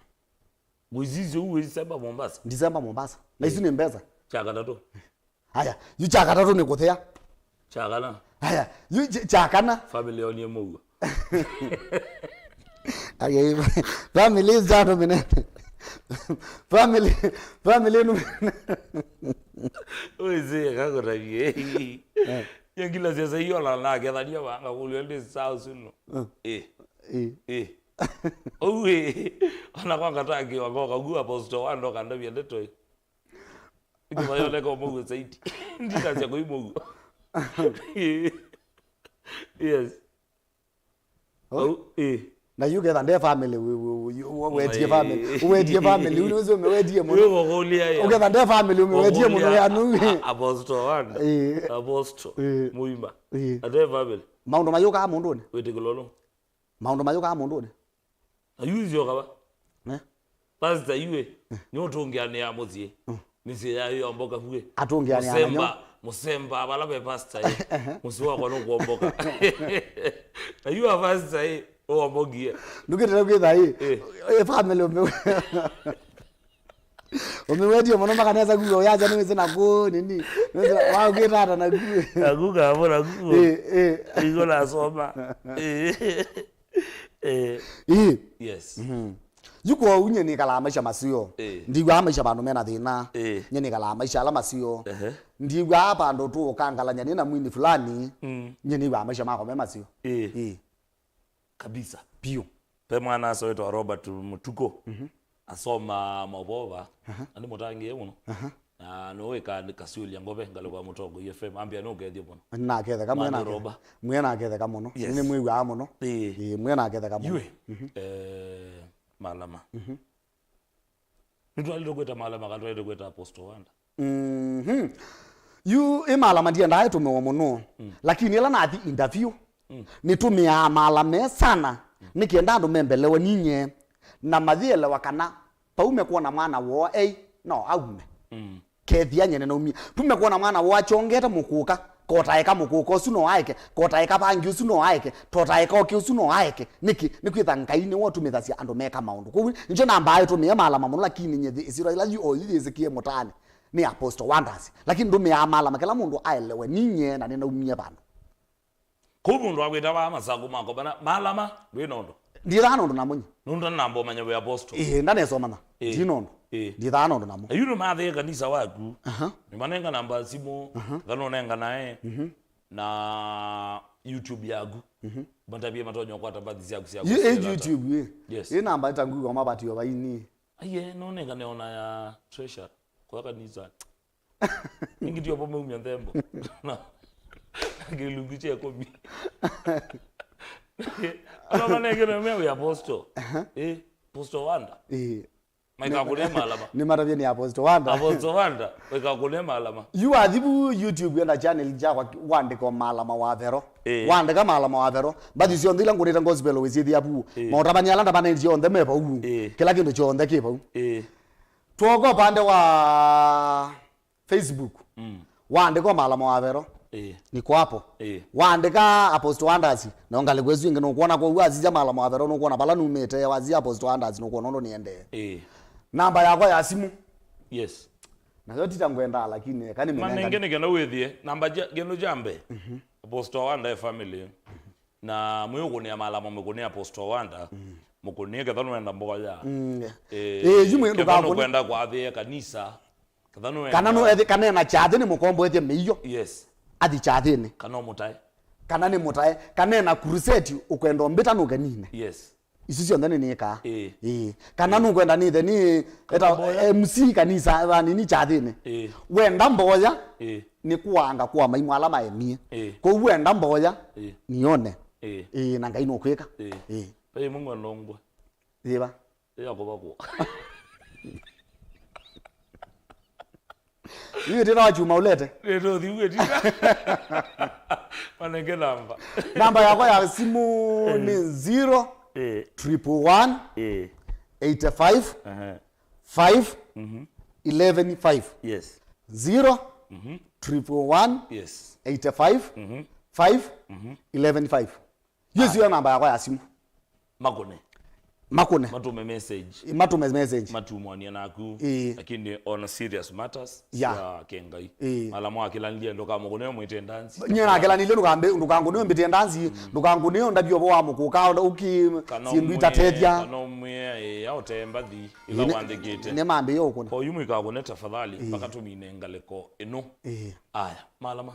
Mwezi ũũ wĩsemba Mombasa? Ndisemba Mombasa. Na isu nĩ mbesa. Kya katatũ. Haya, yu kya katatũ nĩ kũthĩa. Kya kana. Haya, yu ky-, kya kana. Family onie mũuo. Aya, family is that minene. Family, family ĩno. Wĩsĩ kakũtavie. Eh. Yengila siasa hiyo la na kethania wanga kulio ndi sao sunu. Eh. Eh. Eh. Owe. Ona kwa kataki wako kagua posto wando kandavia ndeto. Nĩkĩvayoneka ũmũuo zaidi. Ndinasya kũi mũuo. Yes. Oh. Au, eh. Na yu ketha nde family, we, we, we, we, wetie family. Uwetie family, unu uzo umewetie mũno. Yo gogolia ya. Uketha nde family, umewetie mũno ya nu. Apostle one. Eh. Apostle. Eh. Muima. Eh. Ate family. Maũndũ mayũkaa mũndũnĩ. Wĩtĩkĩlo no. Maũndũ mayũkaa mũndũnĩ. Na yu isyoka va? Eh? Pastor iwe, nĩ ũtũngĩanĩa mũsyĩ. Mm. Mĩsyĩ yayo yomboka vuĩ. Atũngĩanĩa na nyoo. Mũsemba, mũsemba, vala ve pastor ĩ. Ehe. Mũsyĩ wakwa nũkwomboka. Na yu a pastor ĩ. Ũwambogie. Ndũkĩtĩle kwĩtha ĩ. Eh. Ĩ family ũmĩwe. Ũmĩwetie mũno mpaka nesa kuga ũyacha nĩwĩsĩ na kũ nini. Nĩwĩsĩ na waũkĩta ata na kuwe. Akuka hapo na kuwe. Eh, eh. Iko nasoma. Eh. Eh. Ĩ. Yes. Yu kwoou nyie nĩkalaa maisha maseo. Eh. Ndiw'aa maisha vandũ mena thĩna. Eh. Nyie nĩkalaa maisha ala maseo. Ehe. Ndiw'aa vandũ tũũkangalany'a nĩ na mwini fulani. Mm. Nyie nĩw'aa maisha makwa me maseo. Eh. Ĩ. Kabisa. Piũ. Pe mwana asowetwa Robert Mutuko. Asoma mavova. Na nĩ mũtangĩĩe mũno. Na nũwĩka nĩ kasiũlya ngove ngalĩko ya Mũtongoi F M. Ambĩa nũkethyo mũno. Nĩnaketheka mwĩ Mwana nake. Roba. Mwĩ naketheka mũno. Yes. Nĩ mwĩw'aa mũno. Ĩĩ. Ĩĩ, mwĩ naketheka mũno. Yue. Eh, Malama. Nĩtwaĩlĩte kwĩta Malama kana twaĩlĩte kwĩta Apostle Wanda? Mhm. Yu ĩ Malama ndiendaa ĩtũmĩwa mũno. Lakini ĩla nathi interview, nĩtũmĩaa Malama sana. Nĩkenda andũ membelewe ninyie. Na mayĩelewa kana paume kwona mwana woo ei, no aume. Kethia nyene naumie. Tume kwona mwana woo akyongete mũkũka, kotaeka mũkũka ũsu no aeke, kotaeka vangi ũsu no aeke, totaeka oke ũsu no aeke. Nĩkĩ? Nĩkwĩtha Ngai nĩwe ũtũmĩthasya andũ meka maũndũ. Kwoou nĩkyo nambaa ĩtũmĩe Malama mũno, lakini nyie ĩsyĩtwa yĩla yu o yu yĩsĩkĩe mũtaanĩ nĩ Apostle Wonders. Lakini ndũmĩaa Malama kĩla mũndũ aelewe ninyie na nĩnaumie vandũ. Kũu mũndũ akwĩta vaa masakũ makwa mana Malama, ndwĩ na ũndũ? Ndithaa na ũndũ namo nyie. Nũndũ namba ũmanya wĩ apostle. Ĩĩ, ndanesa ũmanya. Ĩĩ. Ndina ũndũ. Ĩĩ. Ndithaa na ũndũ namo. Yu nũmathĩe kanisa waku. Aha. Nĩmanenga namba ya simũ. Aha. Kana ũnenga nae. Mhm. Na YouTube yaku. Mhm. Matavie matonya ũkwata mbathi syaku syaku. Yu ĩ YouTube ĩ. Yes. Ĩ namba ĩtanguiwa mavatio vaini. Aiye, nũnenga neona ya treasure kwa kanisa. Ningĩ tio po maumya nthembo. Na kĩlungu kya ĩkũmi. Ala manengene me wĩ apostle. Eh, Apostle Wanda. Ĩĩ. Maikakũne Malama. Nĩ matavye nĩ Apostle Wanda. Apostle Wanda, maikakũne Malama. Yu wathivu YouTube enda channel yakwa wandĩka Malama wa Vero. Ĩĩ. Wandĩka Malama wa Vero. Mbathi syonthe ila ngũnĩte gospel wĩsyĩthĩa vu. Ĩĩ. Maũtavany'a ala ndavanĩtye onthe me vau. Ĩĩ. Kĩla kĩndũ kyonthe kĩ vau. Ĩĩ. Twoka upande wa Facebook. Mm. Waandĩka Malama wa Vero. Ĩĩ. Niko hapo. Ĩĩ. Waandĩka Apostle Wonders, na ngalĩko ĩsu ĩngĩ nũkwona kwoou asisya Malama wa Vero, nũkwona vala numĩte, wasisya Apostle Wonders, nũkwona ũndũ nĩendee. Ĩĩ. Namba yakwa ya simũ. Yes. Nayo tita ngwendaa, lakini eka nĩmĩnengane. Manenge nĩ kenda wĩthie. Namba ja, kĩndũ kya mbee. Mhm. Apostle Wanda e family. Na mwĩũkũnĩa Malama, mũkũnĩa Apostle Wanda, mũkũnĩe ketha nũenda mboya. Mm. Eh, yu mwĩ ketha ndũkakũne- nũkwenda kwathĩe kanisa, ketha nũenda- Kana nũ ethi kana ena kyathĩ nĩ mũkomboethye mĩio. Yes. Athi kyathĩnĩ. Kana ũmũtae. Kana nĩ mũtae, kana ena crusade ũkwenda ũmbĩta nũkenine. Yes. Isu syonthe nĩnĩkaa. Ĩĩ. Ĩĩ. Kana nũkwenda nĩthe nĩ eta mboya. M C kanisa vanini kyathĩnĩ. Ĩĩ. Wenda mboya. Ĩĩ. Nĩ kũanga kwa maimũ ala maemie. Ĩĩ. Kwoou wenda mboya. Ĩĩ. Nione. Ĩĩ. Ĩĩ, na Ngai nũkwĩka. Ĩĩ. Ĩĩ. Ve ĩmwe ngwenda ũmbwe. Yĩva? Ĩya kũvakũa. Yu ĩtina wa kyuma ũlete. Nĩtũthi ũgĩtika. Manenge namba. Namba yakwa ya simũ nĩ zero triple one eight five five eleven five. Yes. Zero triple one eight five five eleven five. Yu ĩsio namba yakwa ya simũ. Makũne. Makũne. Matũme message. Matũme message. Matumwanie naku. Ĩĩ. Lakini on serious matters. Yeah. Sya kĩngai. Ĩĩ. Malama akĩlanĩlye ndũkamũkũne mwĩte ndanzi. Nyie nakĩlanĩlye ndũkambe ndũkangũne mbĩte ndanzi, ndũkangũne ndavyo wa mũkũka ũki syĩndũ itatethya. Kana ũmwĩe, ĩĩ, aũtee mbathi ila wandĩkĩte. Nĩ mambĩĩe ũkũne. Kwa yu mwĩkakũne tafadhali, mpaka tũmine ngalĩko ĩno. Ĩĩ. Aya, Malama.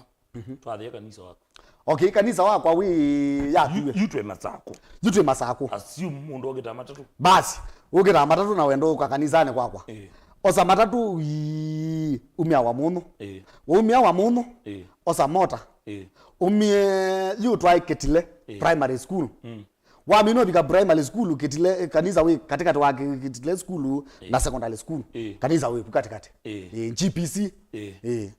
Twathie kanisa waku. Okay, kanisa wakwa wĩ yatue. Yu twĩ Masakũ. Yu twĩ Masakũ. Assume mũndũ okĩtaa matatũ. Basi, ũkĩtaa matatũ na wendo ũka kanisanĩ kwakwa. Ĩĩ. Osa matatũ wii, umia wa mũnũ. Ĩĩ. Waumia wa mũnũ, ĩĩ, osa mota. Ĩĩ. Umie yu twaĩ Kitile, ĩĩ, primary school. Mm. Wamina ũvika primary school, Kitile, kanisa wĩ katikati wa Ki- Kitile school na secondary school. Ĩĩ. Kanisa wĩ ku katikati. Ĩĩ. Ĩĩ, G P C. Ĩĩ. Ĩĩ.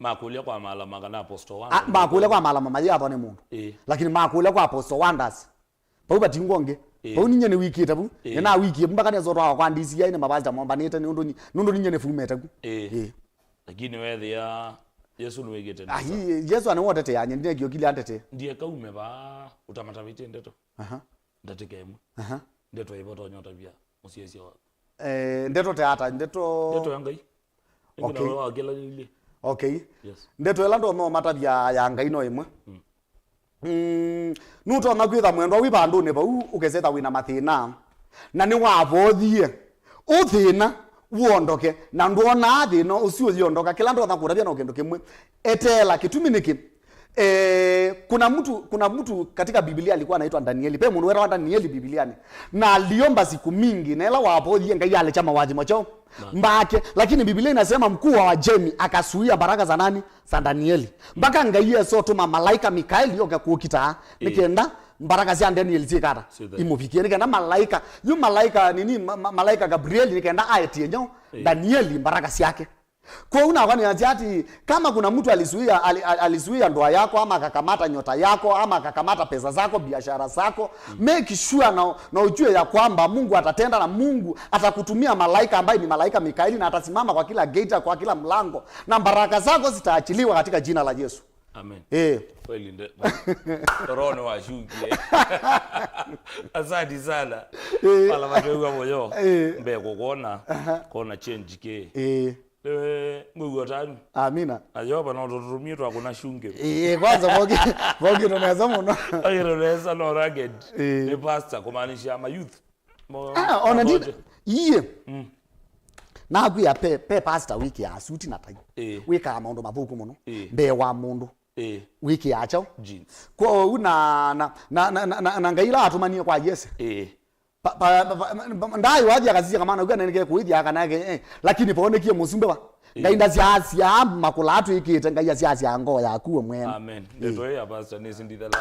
Makũlya kwa Malama kana Apostle Wanda. Ah, makũlya kwa Malama mayĩathwa nĩ mũndũ. Ĩĩ. Lakini makũlya kwa Apostle Wonders. Vau vatingwa ũngĩ. Ĩĩ. Vau ninyie nĩwikĩte vu. Ĩĩ. Nĩnawikie vu mpaka nĩsotwawa kwa D C I nĩ mavasita mombanĩte nũndũ ni- nũndũ ninyie nĩfumĩte ku. Ĩĩ. Ĩĩ. Lakini wethĩa Yesu nĩwĩkĩte nesa. Ahi, Yesu anĩwoteteany'a ndinekio kili antetee. Ndieka ume vaa ũtamatavĩtye ndeto. Aha. ndatĩka ĩmwe. Aha. Ndeto ĩva ũtonya ũtavya mũsyaĩĩsya waku? Eh, ndeto te ata, ndeto. Ndeto ya Ngai. Ĩngĩ Okay. nawe wakĩlanĩilye. Okay. Yes. Ndeto ĩla ndonya ũmatavya ya Ngai no ĩmwe. Mm. Mm, nũtonya kwĩtha mwendwa wĩ vandũnĩ vau ũkeseta wĩna mathĩna. Na nĩwavothie. Ũthĩna wondoke. Na ndwonaa thĩna ũsu ũyondoka. Kĩla ndonya kũtavya no kĩndũ kĩmwe. Eteela kĩtumi nĩkĩ? Eh, kuna mtu, kuna mtu katika Biblia alikuwa anaitwa Danieli. Pe mũndũ wetawa Danieli Bibiliani. Na aliomba siku mingi, na ĩla wavothie Ngai alekya mawathi macho mbake. Lakini Biblia inasema mkuu wa Wajemi akazuia baraka za nani? Za Danieli. Mpaka Ngai esotuma malaika Mikaeli yoke kũkita. Nĩkenda baraka sya Danieli syĩkata. Imũvikie. Nĩkenda malaika, yu malaika nini, ma, ma, malaika Gabrieli nĩkenda aetie nyau Danieli baraka syake. Kwoou nakwa nĩasya ati kama kuna mtu alizuia, ali-, ali-, alizuia ndoa yako ama akakamata nyota yako ama akakamata pesa zako, biashara zako, make sure na, na ujue ya kwamba Mungu atatenda na Mungu atakutumia malaika ambaye ni malaika Mikaeli na atasimama kwa kila gate, kwa kila mlango na baraka zako zitaachiliwa katika jina la Yesu. Amen. Eh. Kweli nde. Roho nĩ wacungie. Asante sana. Eh. Wala matwĩw'a mũyo. Eh. Mbee kũkwona. Aha. Kona change kĩ. Eh. Eh, ngũigua tanu. Amina. Na Jehova no tũtũmie twakũna cunge. Eh, kwanza vogi, vogi tunaweza mũno. Oye tunaweza no rugged. Eh. Ni pastor kumaanisha ma youth. Mo-, ah, ona ndi. Iye. Mm. Nakwĩa pe, pe pastor wĩkĩaa suti na tai. Eh. Wĩkaa maũndũ mathũku mũno. Eh. Mbee wa mũndũ. Eh. Wĩkĩaa kyaũ? Jeans. Kwoou na, na, na Ngai ĩla atũmanie kwa Yese. Eh. Ndaĩ wathi akasisya kamana, ũkw'a nĩnĩke kũĩthya kana ke, eh, lakini poonekie mũsumbĩ wa. Eh. Ngai ndasyaasyaa makũla atwĩkĩte, Ngai asyaasyaa ngoo yaku we mwene. Amen. Eh. Ndeto ĩĩ ya pastor nĩsindithela.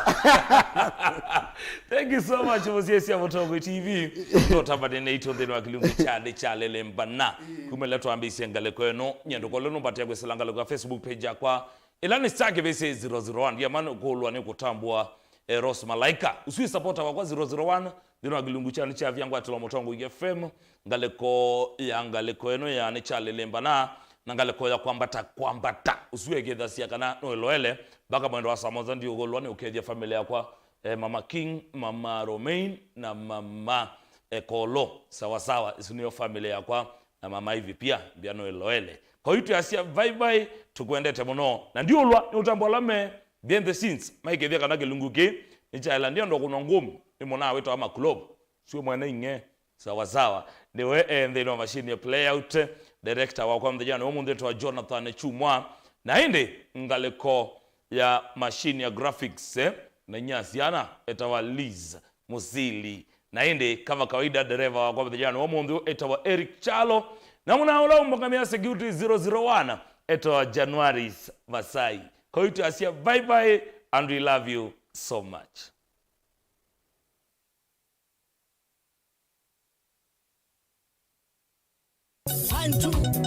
Thank you so much, Mũsyaĩĩsya Mũtongoi T V. Tũtavane naitũ nthĩnĩ wa kĩlungu kya Nĩ Kyalelembana. Kuma ĩla twambĩĩsye ngalĩko ĩno, nyie ndũkole nũmbatĩa kwĩsĩla ngalĩko ya Facebook page yakwa. Ĩla nĩ star kĩvĩsĩ zero zero one. Ndiamana kũlwa nĩ kũtambũa, eh, Rose Malaika. Ũsu nĩ supporter wakwa zero zero one. Nthĩnĩ wa kĩlungu kya Nĩ Kyavya ngwatĩlwa Mũtongoi F M. Ngalĩko ya ngalĩko ĩno ya Nĩ Kyalelembana. Na ngalĩko ya kwambata kwambata. Ũsu ekĩthasya kana nũĩloele. Mpaka mwendo wa saa moja ndiũkũlwa nĩ ũkethya family yakwa. Eh, Mama King, Mama Romain, na Mama, eh, Kolo. Sawa sawa. Isu nĩyo family yakwa. Na Mama Ivy pia, mbia no ĩloele. Kwa hiyo twĩasya bye bye, tũkwendete mũno. Na ndiũlwa nĩ ũtambũa ala me behind the scenes, maikethya kana kĩlungu kĩ nĩ kyaela. Ndienda kũnwa ngũmũ, nĩ mwana wĩtawa Makulob. Sio mwana ing'e. Sawa sawa. Nĩwe, eh, nthĩnĩ wa machine ya play out, director wakwa mũthenya nĩ ũmũnthĩ wĩtawa Jonathan Chumwa. Na ĩndĩ ngalĩko ya machine ya graphics, eh, na inya syana etawa Liz Musili. Na ĩndĩ, kama kawaida, dereva wakwa mũthenya wa ũmũnthĩ etawa Eric Chalo. Na mũna ũla ũmbũngamĩa security zero zero one etawa Januaris Masai. Kwa hiyo twĩasya bye bye and we love you so much. One, two.